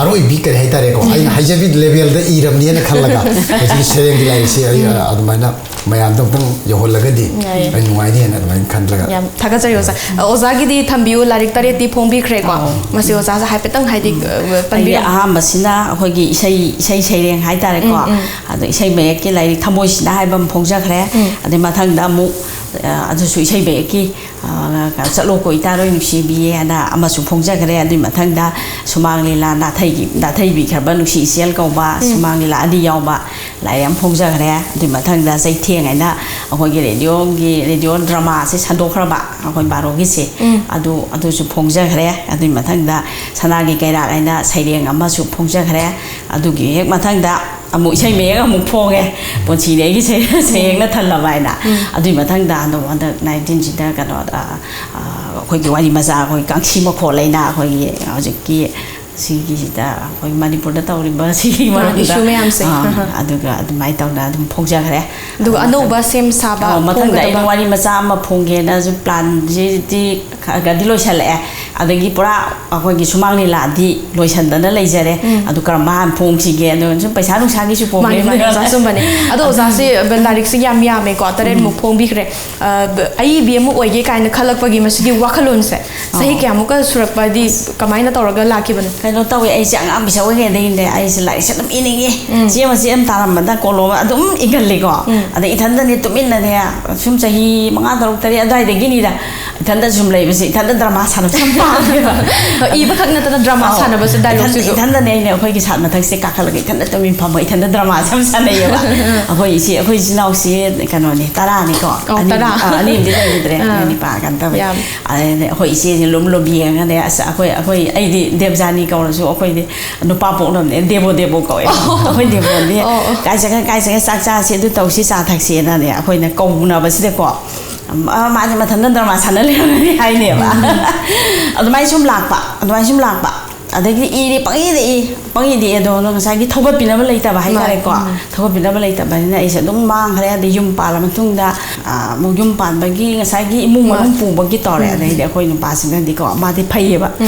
ꯑꯔꯣꯏꯕꯤ ꯀꯔꯤ ꯍꯥꯏꯇꯥꯔꯦꯀꯣ, ꯑꯩꯅ ꯍꯥꯏꯖꯕꯤ ꯂꯦꯚꯦꯜꯗ ꯏꯔꯕꯅꯦꯅ ꯈꯜꯂꯒ ꯍꯧꯖꯤꯛꯀꯤ ꯁꯩꯔꯦꯡꯒꯤ ꯂꯥꯏꯔꯤꯛꯁꯦ ꯑꯩ, ꯎꯝ꯫ ꯑ, ꯑꯗꯨꯃꯥꯏꯅ ꯃꯌꯥꯝꯗ ꯑꯃꯨꯛꯇꯪ ꯌꯧꯍꯜꯂꯒꯗꯤ ꯌꯥꯏꯌꯦ꯫ ꯑꯩ ꯅꯨꯡꯉꯥꯏꯅꯦꯅ ꯑꯗꯨꯃꯥꯏꯅ ꯈꯟꯂꯒ꯫ ꯌꯥꯝ ꯊꯥꯒꯠꯆꯔꯤ ꯑꯣꯖꯥ꯫ ꯑ, ꯑꯣꯖꯥꯒꯤꯗꯤ ꯊꯝꯕꯤꯌꯨ, ꯂꯥꯏꯔꯤꯛ ꯇꯔꯦꯠꯇꯤ ꯐꯣꯡꯕꯤꯈ꯭ꯔꯦꯀꯣ꯫ ꯑꯧ꯫ ꯃꯁꯤ ꯑꯣꯖꯥꯁꯦ ꯍꯥꯏꯐꯦꯠꯇꯪ ꯍꯥꯏꯗꯤ, ꯎꯝ꯫ ꯑ, ꯑꯩꯒꯤ ꯄꯟꯕꯤꯔꯝꯃꯨ꯫ ꯑꯍꯥꯟꯕꯁꯤꯅ ꯑꯩꯈꯣꯏꯒꯤ ꯏꯁꯩ, ꯏꯁꯩ ꯁꯩꯔꯦꯡ ꯍꯥꯏꯇꯥꯔꯦꯀꯣ꯫ ꯎꯝ, ꯎꯝ꯫ ꯑꯗꯣ ꯏꯁꯩ ꯃꯌꯦꯛꯀꯤ ꯂꯥꯏꯔꯤꯛ ꯊꯃꯣꯏꯁꯤꯅ ꯍꯥꯏꯕ ꯑꯃ ꯐꯣꯡꯖꯈ꯭ꯔꯦ꯫ ꯎꯝ꯫ ꯑꯗꯩ ꯃꯊꯪꯗ ꯑꯃꯨꯛ, ꯑ, ꯑꯗꯨꯁꯨ ꯏꯁꯩ ꯃꯌꯦꯛꯀꯤ, ꯑ, ꯆꯠꯂꯣꯀꯣ ꯏꯇꯥꯔꯣꯏ ꯅꯨꯡꯁꯤꯕꯤ ꯍꯥꯏꯅ ꯑꯃꯁꯨ ꯐꯣꯡꯖꯈ꯭ꯔꯦ꯫ ꯑꯗꯨꯒꯤ ꯃꯊꯪꯗ ꯁꯨꯃꯥꯡ ꯂꯤꯂꯥ ꯅꯥꯊꯩꯒꯤ-, ꯅꯥꯊꯩꯕꯤꯈ꯭ꯔꯕ ꯅꯨꯡꯁꯤ ꯏꯆꯦꯜ ꯀꯧꯕ ꯎꯝ꯫ ꯁꯨꯃꯥꯡ ꯂꯤꯂꯥ ꯑꯅꯤ ꯌꯥꯎꯕ ꯂꯥꯏꯔꯤꯛ ꯑꯃ ꯐꯣꯡꯖꯈ꯭ꯔꯦ꯫ ꯑꯗꯨꯒꯤ ꯃꯊꯪꯗ ꯆꯩꯊꯦꯡ ꯍꯥꯏꯅ ꯑꯩꯈꯣꯏꯒꯤ ꯔꯦꯗꯤꯑꯣꯒꯤ, ꯔꯦꯗꯤꯑꯣ ꯗ꯭ꯔꯃꯥꯁꯦ ꯁꯟꯗꯣꯛꯈ꯭ꯔꯕ ꯑꯩꯈꯣꯏ ꯕꯥꯔꯣꯒꯤꯁꯦ꯫ ꯎꯝ꯫ ꯑꯗꯨ, ꯑꯗꯨꯁꯨ ꯐꯣꯡꯖꯈ꯭ꯔꯦ꯫ ꯑꯗꯨꯒꯤ ꯃꯊꯪꯗ ꯁꯅꯥꯒꯤ ꯀꯩꯔꯥꯛ ꯍꯥꯏꯅ ꯁꯩꯔꯦꯡ ꯑꯃꯁꯨ ꯐꯣꯡꯖꯈ꯭ꯔꯦ꯫ ꯑꯗꯨꯒꯤ ꯍꯦꯛ ꯃꯊꯪꯗ ꯑꯃꯨꯛ ꯏꯁꯩ ꯃꯌꯦꯛ ꯑꯃꯨꯛ ꯐꯣꯡꯉꯦ, "ꯄꯨꯟꯁꯤꯅꯦ ꯑꯩꯒꯤ ꯁꯩ-, ꯁꯩꯔꯦꯡꯅ ꯊꯜꯂꯕ" ꯍꯥꯏꯅ꯫ ꯎꯝ꯫ ꯑꯗꯨꯒꯤ ꯃꯊꯪꯗ ꯍꯟꯗꯛ, ꯍꯟꯗꯛ nineteen ꯁꯤꯗ ꯀꯩꯅꯣ, ꯑ, ꯑ, ꯑꯩꯈꯣꯏꯒꯤ ꯋꯥꯔꯤ ꯃꯆꯥ, ꯑꯩꯈꯣꯏ ꯀꯥꯡꯁꯤ ꯃꯈꯣꯜ ꯍꯥꯏꯅ ꯑꯩꯈꯣꯏꯒꯤ ꯍꯧꯖꯤꯛꯀꯤ ꯁꯤꯒꯤꯁꯤꯗ ꯑꯩꯈꯣꯏ ꯃꯅꯤꯄꯨꯔꯗ ꯇꯧꯔꯤꯕ ꯁꯤꯒꯤ ꯑ, ꯃꯔꯝꯗ, ꯏꯁꯨ ꯃꯌꯥꯝꯁꯦ꯫ ꯑ, ꯑꯗꯨꯒ ꯑꯗꯨꯃꯥꯏꯅ ꯇꯧꯗꯅ ꯑꯗꯨꯝ ꯐꯣꯡꯖꯈ꯭ꯔꯦ꯫ ꯑꯗꯨꯒ ꯑꯗꯨ ꯑꯅꯧꯕ ꯃꯊꯪ-, ꯁꯦꯝ ꯁꯥꯕ ꯑ, ꯃꯊꯪꯗ ꯑꯩꯅ ꯐꯣꯡꯒꯗꯕ? ꯋꯥꯔꯤ ꯃꯆꯥ ꯑꯃ ꯐꯣꯡꯒꯦꯅꯁꯨ ꯄ꯭ꯂꯥꯟꯁꯤꯗꯤ ꯈꯔ ꯈꯔꯗꯤ ꯂꯣꯏꯁꯜꯂꯛꯑꯦ꯫ ꯑꯗꯒꯤ ꯄꯨꯔꯥ ꯑꯩꯈꯣꯏꯒꯤ ꯁꯨꯃꯥꯡ ꯂꯤꯂꯥꯗꯤ ꯂꯣꯏꯁꯟꯗꯅ ꯂꯩꯖꯔꯦ꯫ ꯑꯗꯨ ꯀꯔꯝꯕ ꯍꯥꯟꯅ ꯐꯣꯡꯁꯤꯒꯦ? ꯑꯗꯨ ꯁꯨꯝ ꯄꯩꯁꯥ ꯅꯨꯡꯁꯥꯒꯤꯁꯨ ꯄ꯭ꯔꯣꯕ꯭ꯂꯦꯝ ꯃꯥꯅꯤ, ꯃꯥꯅꯤ, ꯑꯣꯖꯥ ꯑꯆꯨꯝꯕꯅꯦ꯫ ꯑꯗꯣ ꯑꯣꯖꯥꯁꯦ ꯂꯥꯏꯔꯤꯛꯁꯦ ꯌꯥꯝ ꯌꯥꯝꯃꯦꯀꯣ, ꯇꯔꯦꯠꯃꯨꯛ ꯐꯣꯡꯕꯤꯈ꯭ꯔꯦ꯫ ꯑ, ꯑꯏꯕꯤ ꯑꯃ ꯑꯣꯏꯒꯦ ꯀꯥꯏꯅ ꯈꯜꯂꯛꯄꯒꯤ ꯃꯁꯤꯒꯤ ꯋꯥꯈꯜꯂꯣꯟꯁꯦ ꯆꯍꯤ ꯀꯌꯥꯃꯨꯛꯀ ꯁꯨꯔꯛꯄ, ꯍꯥꯏꯗꯤ ꯀꯃꯥꯏꯅ ꯇꯧꯔꯒ ꯂꯥꯛꯈꯤꯕꯅꯣ? ꯀꯩꯅꯣ ꯇꯧꯋꯦ, ꯑꯩꯁꯦ ꯑꯉꯥꯡ ꯄꯤꯁꯛ ꯑꯣꯏꯔꯤꯉꯩꯗꯒꯤꯅꯦ ꯑꯩꯁꯦ ꯂꯥꯏꯔꯤꯛꯁꯦ ꯑꯗꯨꯝ ꯏꯅꯤꯡꯉꯤ꯫ ꯆꯦ ꯃꯆꯦ ꯑꯃ ꯇꯥꯔꯝꯕꯗ ꯀꯣꯂꯣꯝ ꯑꯗꯨꯝ ꯏꯒꯜꯂꯤꯀꯣ꯫ ꯑꯗ ꯏꯊꯟꯗꯅꯦ ꯇꯨꯃꯤꯟꯅꯅꯦ ꯁꯨꯝ ꯆꯍꯤ ꯃꯉꯥ, ꯇꯔꯨꯛ, ꯇꯔꯦꯠ ꯑꯗꯨꯋꯥꯏꯗꯒꯤꯅꯤꯗ ꯏꯊꯟꯗ ꯁꯨꯝ ꯂꯩꯕꯁꯦ, ꯏꯊꯟꯗ ꯗ꯭ꯔꯃꯥ ꯁꯥꯟꯅꯕꯁꯦ ꯌꯥꯝ ꯄꯥꯝꯃꯦꯕ꯫ ꯏꯕ ꯈꯛ ꯅꯠꯇꯅ ꯗ꯭ꯔꯃꯥ ꯑꯧ꯫ ꯁꯥꯟꯅꯕꯁꯨ ꯏꯊꯟ-, ꯗꯥꯏꯂꯣꯛꯁꯤꯁꯨ꯫ ꯏꯊꯟꯗꯅꯦ ꯑꯩꯅ ꯑꯩꯈꯣꯏꯒꯤ ꯁꯥꯠ ꯃꯊꯛꯁꯦ ꯀꯥꯈꯠꯂꯒ ꯏꯊꯟꯗ ꯇꯨꯃꯤꯟ ꯐꯝꯃꯒ ꯏꯊꯟꯗ ꯗ꯭ꯔꯃꯥꯁꯦ ꯌꯥꯝ ꯁꯥꯟꯅꯩꯌꯦꯕ꯫ ꯑꯩꯈꯣꯏ ꯏꯆꯦ, ꯑꯩꯈꯣꯏ ꯏꯆꯤꯟ ꯏꯅꯥꯎꯁꯦ ꯀꯩꯅꯣꯅꯦ, ꯇꯔꯥꯅꯤꯀꯣ꯫ ꯑꯧ, ꯑꯅꯤ-, ꯇꯔꯥ꯫ ꯑꯥ, ꯑꯅꯤ ꯑꯃꯗꯤ ꯂꯩꯈꯤꯗ꯭ꯔꯦ꯫ ꯑꯥ꯫ ꯅꯨꯄꯥ ꯀꯩꯅꯣ ꯇꯧꯋꯦ꯫ ꯌꯥꯝ꯫ ꯑꯗꯩꯗꯤ ꯑꯩꯈꯣꯏ ꯏꯆꯦꯁꯦ ꯂꯨꯝ ꯂꯨꯝ ꯌꯦꯡꯉꯒꯅꯦ, ꯑꯁ, ꯑꯩꯈꯣꯏ, ꯑꯩꯈꯣꯏ, ꯑꯩꯗꯤ ꯗꯦꯕꯖꯥꯅꯤ ꯀꯧꯔꯁꯨ ꯑꯩꯈꯣꯏꯗꯤ ꯅꯨꯄꯥ ꯄꯣꯛꯅꯕꯅꯦ, ꯗꯦꯕꯣ ꯗꯦꯕꯣ ꯀꯧꯋꯦ꯫ ꯑꯣ꯫ ꯑꯩꯈꯣꯏ ꯗꯦꯕꯣꯗꯤ ꯑꯣ, ꯑꯣ꯫ "ꯀꯥꯏ ꯆꯠꯀꯦ, ꯀꯥꯏ ꯆꯠꯀꯦ, ꯆꯥꯛ ꯆꯥꯁꯤ, ꯑꯗꯨ ꯇꯧꯁꯤ, ꯆꯥ ꯊꯛꯁꯤꯅꯅꯦ" ꯑꯩꯈꯣꯏꯅ ꯀꯧꯅꯕꯁꯤꯗꯀꯣ꯫ ꯑ, ꯃꯥꯗꯤ ꯃꯊꯟꯇ ꯗ꯭ꯔꯃꯥ ꯁꯥꯟꯅ ꯂꯩꯔꯝꯒꯅꯤ ꯍꯥꯏꯅꯦꯕ꯫ ꯑꯗꯨꯃꯥꯏꯅ ꯁꯨꯝ ꯂꯥꯛꯄ, ꯑꯗꯨꯃꯥꯏꯅ ꯁꯨꯝ ꯂꯥꯛꯄ꯫ ꯑꯗꯒꯤꯗꯤ ꯏꯗꯤ ꯄꯪꯏꯗ ꯏ, ꯄꯪꯏꯗ ꯏ, ꯑꯗꯣ ꯉꯁꯥꯏꯒꯤ ꯊꯧꯒꯠꯄꯤꯅꯕ ꯂꯩꯇꯕ ꯍꯥꯏꯇꯥꯔꯦꯀꯣ꯫ ꯃꯥꯅꯤ꯫ ꯎꯝ꯫ ꯊꯧꯒꯠꯄꯤꯅꯕ ꯂꯩꯇꯕꯅꯤꯅ ꯑꯩꯁꯦ ꯑꯗꯨꯝ ꯃꯥꯡꯈ꯭ꯔꯦ꯫ ꯑꯗꯩ ꯌꯨꯝ ꯄꯥꯜꯂ ꯃꯇꯨꯡꯗ, ꯑ, ꯑꯃꯨꯛ ꯌꯨꯝ ꯄꯥꯟꯕꯒꯤ ꯉꯁꯥꯏꯒꯤ ꯏꯃꯨꯡ ꯃꯅꯨꯡ ꯃꯥꯅꯤ꯫ ꯄꯨꯕꯒꯤ ꯇꯧꯔꯦ꯫ ꯎꯝ꯫ ꯑꯗꯩꯗꯤ ꯑꯩꯈꯣꯏ ꯅꯨꯄꯥꯁꯤꯅꯗꯤꯀꯣ, ꯃꯥꯗꯤ ꯐꯩꯌꯦꯕ꯫ ꯎꯝ꯫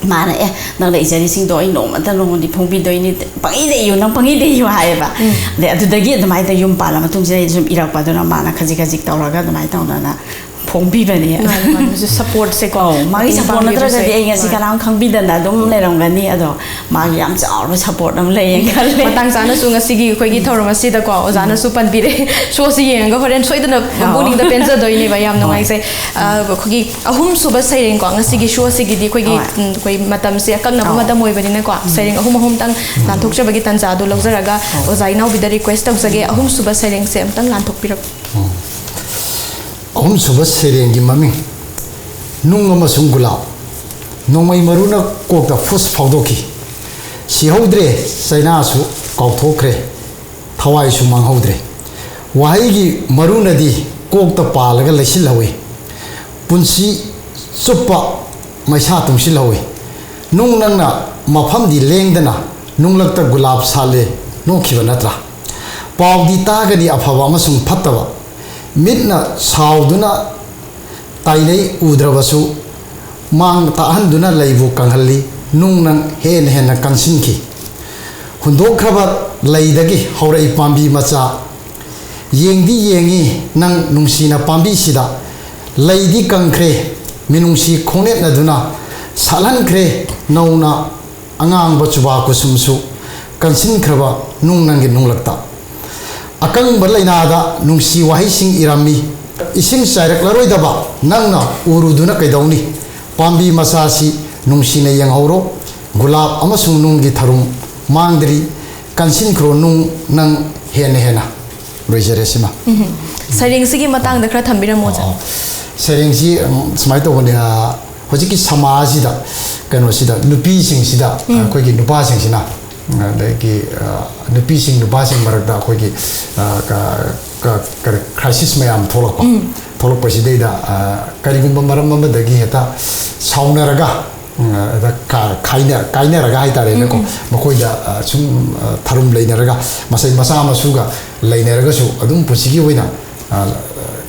ꯃꯥꯅ, "ꯑꯦ, ꯅꯪꯅ ꯏꯖꯔꯤꯁꯤꯡꯗꯣ ꯑꯩ ꯅꯣꯡꯃꯇ ꯅꯣꯡꯃꯗꯤ ꯐꯣꯡꯕꯤꯗꯣꯏꯅꯤ, ꯄꯪꯏꯗ ꯏꯌꯨ, ꯅꯪ ꯄꯪꯏꯗ ꯏꯌꯨ" ꯍꯥꯏꯌꯦꯕ꯫ ꯎꯝ꯫ ꯑꯗꯩ ꯑꯗꯨꯗꯒꯤ ꯑꯗꯨꯃꯥꯏꯅ ꯇꯧ-, ꯌꯨꯝ ꯄꯥꯜꯂ ꯃꯇꯨꯡꯁꯤꯗ ꯑꯩ ꯁꯨꯝ ꯏꯔꯛꯄꯗꯨꯅ ꯃꯥꯅ ꯈꯖꯤꯛ ꯈꯖꯤꯛ ꯇꯧꯔꯒ ꯑꯗꯨꯃꯥꯏꯅ ꯇꯧꯗꯅ ꯐꯣꯡꯕꯤꯕꯅꯦ꯫ ꯃꯥꯅꯤ, ꯃꯥꯅꯤ, ꯃꯁꯤ supportꯁꯦꯀꯣ꯫ ꯑꯧ, ꯃꯥꯒꯤ ꯃꯇꯦꯡ support ꯄꯥꯡꯕꯤꯕꯁꯦ꯫ ꯅꯠꯇ꯭ꯔꯒꯗꯤ ꯑꯩ ꯉꯁꯤ ꯃꯥꯅꯤ꯫ ꯀꯅꯥꯝ ꯈꯪꯕꯤꯗꯅ ꯑꯗꯨꯝ ꯂꯩꯔꯝꯒꯅꯤ꯫ ꯑꯗꯣ ꯃꯥꯒꯤ ꯌꯥꯝ ꯆꯥꯎꯔꯕ support ꯑꯃ ꯂꯩꯌꯦꯅ ꯈꯜꯂꯦ꯫ ꯃꯇꯥꯡ ꯆꯥꯅꯁꯨ ꯉꯁꯤꯒꯤ ꯑꯩꯈꯣꯏꯒꯤ ꯊꯧꯔꯝ ꯑꯁꯤꯗꯀꯣ, ꯑꯣꯖꯥꯅꯁꯨ ꯄꯟꯕꯤꯔꯦ, showꯁꯤ ꯌꯦꯡꯉꯒ ꯍꯣꯔꯦꯟ ꯁꯣꯏꯗꯅ ꯑꯧ꯫ ꯄꯨꯛꯅꯤꯡꯗ ꯄꯦꯟꯖꯗꯣꯏꯅꯦꯕ꯫ ꯌꯥꯝ ꯍꯣꯏ꯫ ꯅꯨꯡꯉꯥꯏꯖꯩ꯫ ꯑ, ꯑꯩꯈꯣꯏꯒꯤ ꯑꯍꯨꯝꯁꯨꯕ ꯁꯩꯔꯦꯡꯀꯣ, ꯉꯁꯤꯒꯤ showꯁꯤꯒꯤꯗꯤ ꯑꯩꯈꯣꯏꯒꯤ, ꯍꯣꯏ꯫ ꯎꯝ, ꯑꯩꯈꯣꯏ ꯃꯇꯝꯁꯦ ꯑꯀꯛꯅꯕ ꯑꯧ꯫ ꯃꯇꯝ ꯑꯣꯏꯕꯅꯤꯅꯀꯣ, ꯎꯝ꯫ ꯁꯩꯔꯦꯡ ꯑꯍꯨꯝ ꯑꯍꯨꯝꯇꯪ ꯂꯥꯟꯊꯣꯛꯆꯕꯒꯤ ꯇꯥꯟꯖꯥꯗꯣ ꯂꯧꯖꯔꯒ, ꯑꯧ꯫ ꯑꯣꯖꯥ ꯏꯅꯥꯎꯕꯤꯗ request ꯇꯧꯖꯒꯦ, ꯑꯍꯨꯝꯁꯨꯕ ꯁꯩꯔꯦꯡꯁꯦ ꯑꯝꯇꯪ ꯂꯥꯟꯊꯣꯛꯄꯤꯔꯛꯎ꯫ ꯎꯝ꯫ ꯑꯍꯨꯝꯁꯨꯕ ꯁꯩꯔꯦꯡꯒꯤ ꯃꯃꯤꯡ ꯅꯨꯡ ꯑꯃꯁꯨꯡ ꯒꯨꯂꯥꯞ꯫ ꯅꯣꯡꯃꯩ ꯃꯔꯨꯅ ꯀꯣꯛꯇ ꯐꯨꯁ ꯐꯥꯎꯗꯣꯛꯈꯤ꯫ ꯁꯤꯍꯧꯗ꯭ꯔꯦ, ꯆꯩꯅꯥꯁꯨ ꯀꯥꯎꯊꯣꯛꯈ꯭ꯔꯦ, ꯊꯋꯥꯏꯁꯨ ꯃꯥꯡꯍꯧꯗ꯭ꯔꯦ꯫ ꯋꯥꯍꯩꯒꯤ ꯃꯔꯨꯅꯗꯤ ꯀꯣꯛꯇ ꯄꯥꯜꯂꯒ ꯂꯩꯁꯤꯜꯍꯧꯏ꯫ ꯄꯨꯟꯁꯤ ꯆꯨꯞꯄ ꯃꯩꯁꯥ ꯇꯨꯡꯁꯤꯜꯍꯧꯏ꯫ ꯅꯨꯡ ꯅꯪꯅ ꯃꯐꯝꯗꯤ ꯂꯦꯡꯗꯅ ꯅꯨꯡꯂꯛꯇ ꯒꯨꯂꯥꯞ ꯁꯥꯠꯂꯦ ꯅꯣꯛꯈꯤꯕ ꯅꯠꯇ꯭ꯔꯥ? ꯄꯥꯎꯗꯤ ꯇꯥꯒꯅꯤ ꯑꯐꯕ ꯑꯃꯁꯨꯡ ꯐꯠꯇꯕ꯫ ꯃꯤꯠꯅ ꯁꯥꯎꯗꯨꯅ ꯇꯥꯏꯅꯩ ꯎꯗ꯭ꯔꯕꯁꯨ, ꯃꯥꯡ ꯇꯥꯛꯍꯟꯗꯨꯅ ꯂꯩꯕꯨ ꯀꯪꯍꯜꯂꯤ꯫ ꯅꯨꯡ ꯅꯪ ꯍꯦꯟꯅ ꯍꯦꯟꯅ ꯀꯟꯁꯤꯟꯈꯤ꯫ ꯍꯨꯟꯗꯣꯛꯈ꯭ꯔꯕ ꯂꯩꯗꯒꯤ ꯍꯧꯔꯛꯏ ꯄꯥꯝꯕꯤ ꯃꯆꯥ꯫ ꯌꯦꯡꯗꯤ ꯌꯦꯡꯉꯤ ꯅꯪ ꯅꯨꯡꯁꯤꯅ ꯄꯥꯝꯕꯤꯁꯤꯗ꯫ ꯂꯩꯗꯤ ꯀꯪꯈ꯭ꯔꯦ, ꯃꯤꯅꯨꯡꯁꯤ ꯈꯣꯡꯅꯦꯠꯅꯗꯨꯅ ꯁꯥꯠꯍꯟꯈ꯭ꯔꯦ ꯅꯧꯅ꯫ ꯑꯉꯥꯡꯕ ꯆꯨꯕꯥ ꯀꯨꯁꯨꯝꯁꯨ ꯀꯟꯁꯤꯟꯈ꯭ꯔꯕ ꯅꯨꯡ ꯅꯪꯒꯤ ꯅꯨꯡꯂꯛꯇ꯫ ꯑꯀꯪꯕ ꯂꯩꯅꯥꯗ ꯅꯨꯡꯁꯤ ꯋꯥꯍꯩꯁꯤꯡ ꯏꯔꯝꯃꯤ꯫ ꯏꯁꯤꯡ ꯆꯥꯏꯔꯛꯂꯔꯣꯏꯗꯕ ꯅꯪꯅ ꯎꯔꯨꯗꯨꯅ ꯀꯩꯗꯧꯅꯤ? ꯄꯥꯝꯕꯤ ꯃꯆꯥꯁꯤ ꯅꯨꯡꯁꯤꯅ ꯌꯦꯡꯍꯧꯔꯣ꯫ ꯒꯨꯂꯥꯞ ꯑꯃꯁꯨꯡ ꯅꯨꯡꯒꯤ ꯊꯔꯨꯝ ꯃꯥꯡꯗ꯭ꯔꯤ꯫ ꯀꯟꯁꯤꯟꯈ꯭ꯔꯣ ꯅꯨꯡ ꯅꯪ ꯍꯦꯟꯅ ꯍꯦꯟꯅ꯫ ꯂꯣꯏꯖꯔꯦ ꯁꯤꯃ꯫ ꯎꯝ꯫ ꯁꯩꯔꯦꯡꯁꯤꯒꯤ ꯃꯇꯥꯡꯗ ꯈꯔ ꯊꯝꯕꯤꯔꯝꯃꯣ, ꯑꯣꯖꯥ꯫ ꯑꯣ, ꯁꯩꯔꯦꯡꯁꯤ, ꯎꯝ, ꯁꯨꯃꯥꯏꯅ ꯇꯧꯕꯅꯦ, ꯑ, ꯍꯧꯖꯤꯛꯀꯤ ꯁꯃꯥꯖꯁꯤꯗ, ꯀꯩꯅꯣꯁꯤꯗ, ꯅꯨꯄꯤꯁꯤꯡꯁꯤꯗ, ꯎꯝ꯫ ꯑꯩꯈꯣꯏꯒꯤ ꯅꯨꯄꯥꯁꯤꯡꯁꯤꯅ, ꯑꯗꯒꯤ, ꯑ, ꯅꯨꯄꯤꯁꯤꯡ ꯅꯨꯄꯥꯁꯤꯡ ꯃꯔꯛꯇ ꯑꯩꯈꯣꯏꯒꯤ, ꯑ, ꯀ-, ꯀ-, ꯀꯔꯤ, ꯀ꯭ꯔꯥꯏꯁꯤꯁ ꯃꯌꯥꯝ ꯊꯣꯛꯂꯛꯄ, ꯎꯝ꯫ ꯊꯣꯛꯂꯛꯄꯁꯤꯗꯩꯗ, ꯑ, ꯀꯔꯤꯒꯨꯝꯕ ꯃꯔꯝ ꯑꯃꯗꯒꯤ ꯍꯦꯛꯇ ꯁꯥꯎꯅꯔꯒ, ꯎꯝ, ꯑꯗ ꯀꯥ-, ꯈꯥꯏꯅ-, ꯀꯥꯏꯅꯔꯒ ꯍꯥꯏꯇꯥꯔꯦꯅꯦꯀꯣ, ꯎꯝ, ꯎꯝ꯫ ꯃꯈꯣꯏꯗ, ꯑ, ꯁꯨꯝ, ꯑ, ꯊꯔꯨꯝ ꯂꯩꯅꯔꯒ, ꯃꯁꯩ ꯃꯆꯥ ꯃꯁꯨꯒ ꯂꯩꯅꯔꯒꯁꯨ ꯑꯗꯨꯝ ꯄꯨꯟꯁꯤꯒꯤ ꯑꯣꯏꯅ, ꯑ,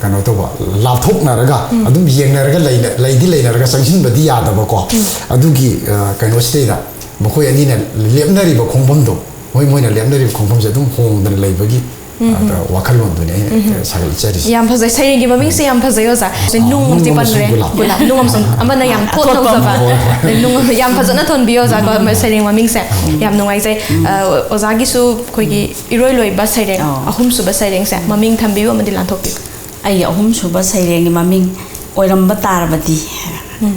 ꯀꯩꯅꯣ ꯇꯧꯕ, ꯂꯥꯞꯊꯣꯛꯅꯔꯒ, ꯎꯝ꯫ ꯑꯗꯨꯝ ꯌꯦꯡꯅꯔꯒ ꯂꯩꯅ-, ꯂꯩꯗꯤ ꯂꯩꯅꯔꯒ ꯆꯪꯁꯤꯟꯕꯗꯤ ꯌꯥꯗꯕꯀꯣ꯫ ꯎꯝ꯫ ꯑꯗꯨꯒꯤ, ꯑ, ꯀꯩꯅꯣꯁꯤꯗꯩꯗ ꯃꯈꯣꯏ ꯑꯅꯤꯅ ꯂꯦꯞꯅꯔꯤꯕ ꯈꯣꯡꯐꯝꯗꯣ, ꯃꯣꯏ, ꯃꯣꯏꯅ ꯂꯦꯞꯅꯔꯤꯕ ꯈꯣꯡꯐꯝꯁꯦ ꯑꯗꯨꯝ ꯍꯣꯡꯗꯅ ꯂꯩꯕꯒꯤ, ꯎꯝ, ꯎꯝ꯫ ꯑꯗ, ꯋꯥꯈꯜꯂꯣꯟꯗꯨꯅꯤ ꯑꯩꯅ, ꯎꯝ, ꯎꯝ꯫ ꯁꯥꯒꯠꯆꯔꯤꯁꯦ꯫ ꯌꯥꯝ ꯐꯖꯩ꯫ ꯁꯩꯔꯦꯡꯒꯤ ꯃꯃꯤꯡꯁꯦ ꯌꯥꯝ ꯐꯖꯩ, ꯑꯣꯖꯥ꯫ ꯑꯥ, ꯅꯨꯡ ꯅꯨꯡ ꯑꯃꯁꯨ ꯑꯃꯁꯨꯡ ꯄꯟꯈ꯭ꯔꯦ꯫ ꯒꯨꯂꯥꯞ꯫ ꯒꯨꯂꯥꯞ, ꯅꯨꯡ ꯑꯃꯁꯨꯡ ꯑꯃꯅ ꯌꯥꯝ ꯊꯣꯠ ꯊꯣꯠꯄ ꯅꯧꯖꯕ꯫ ꯑꯃ꯫ ꯍꯣꯏ, ꯍꯣꯏ꯫ ꯅꯨꯡ ꯑꯃ-, ꯌꯥꯝ ꯐꯖꯅ ꯊꯣꯟꯕꯤꯌꯣ, ꯑꯣꯖꯥ, ꯀꯣ, ꯁꯩꯔꯦꯡ ꯃꯃꯤꯡꯁꯦ꯫ ꯌꯥꯝ ꯅꯨꯡꯉꯥꯏꯖꯩ꯫ ꯑ, ꯑꯣꯖꯥꯒꯤꯁꯨ ꯑꯩꯈꯣꯏꯒꯤ ꯏꯔꯣꯏ ꯂꯣꯏꯕ ꯁꯩꯔꯦꯡ ꯑꯥ꯫ ꯑꯍꯨꯝꯁꯨꯕ ꯁꯩꯔꯦꯡꯁꯦ ꯃꯃꯤꯡ ꯊꯝꯕꯤꯌꯨ ꯑꯃꯗꯤ ꯂꯥꯟꯊꯣꯛꯄꯤꯌꯨ꯫ ꯑꯩꯒꯤ ꯑꯍꯨꯝꯁꯨꯕ ꯁꯩꯔꯦꯡꯒꯤ ꯃꯃꯤꯡ ꯑꯣꯏꯔꯝꯕ ꯇꯥꯔꯕꯗꯤ꯫ ꯎꯝ꯫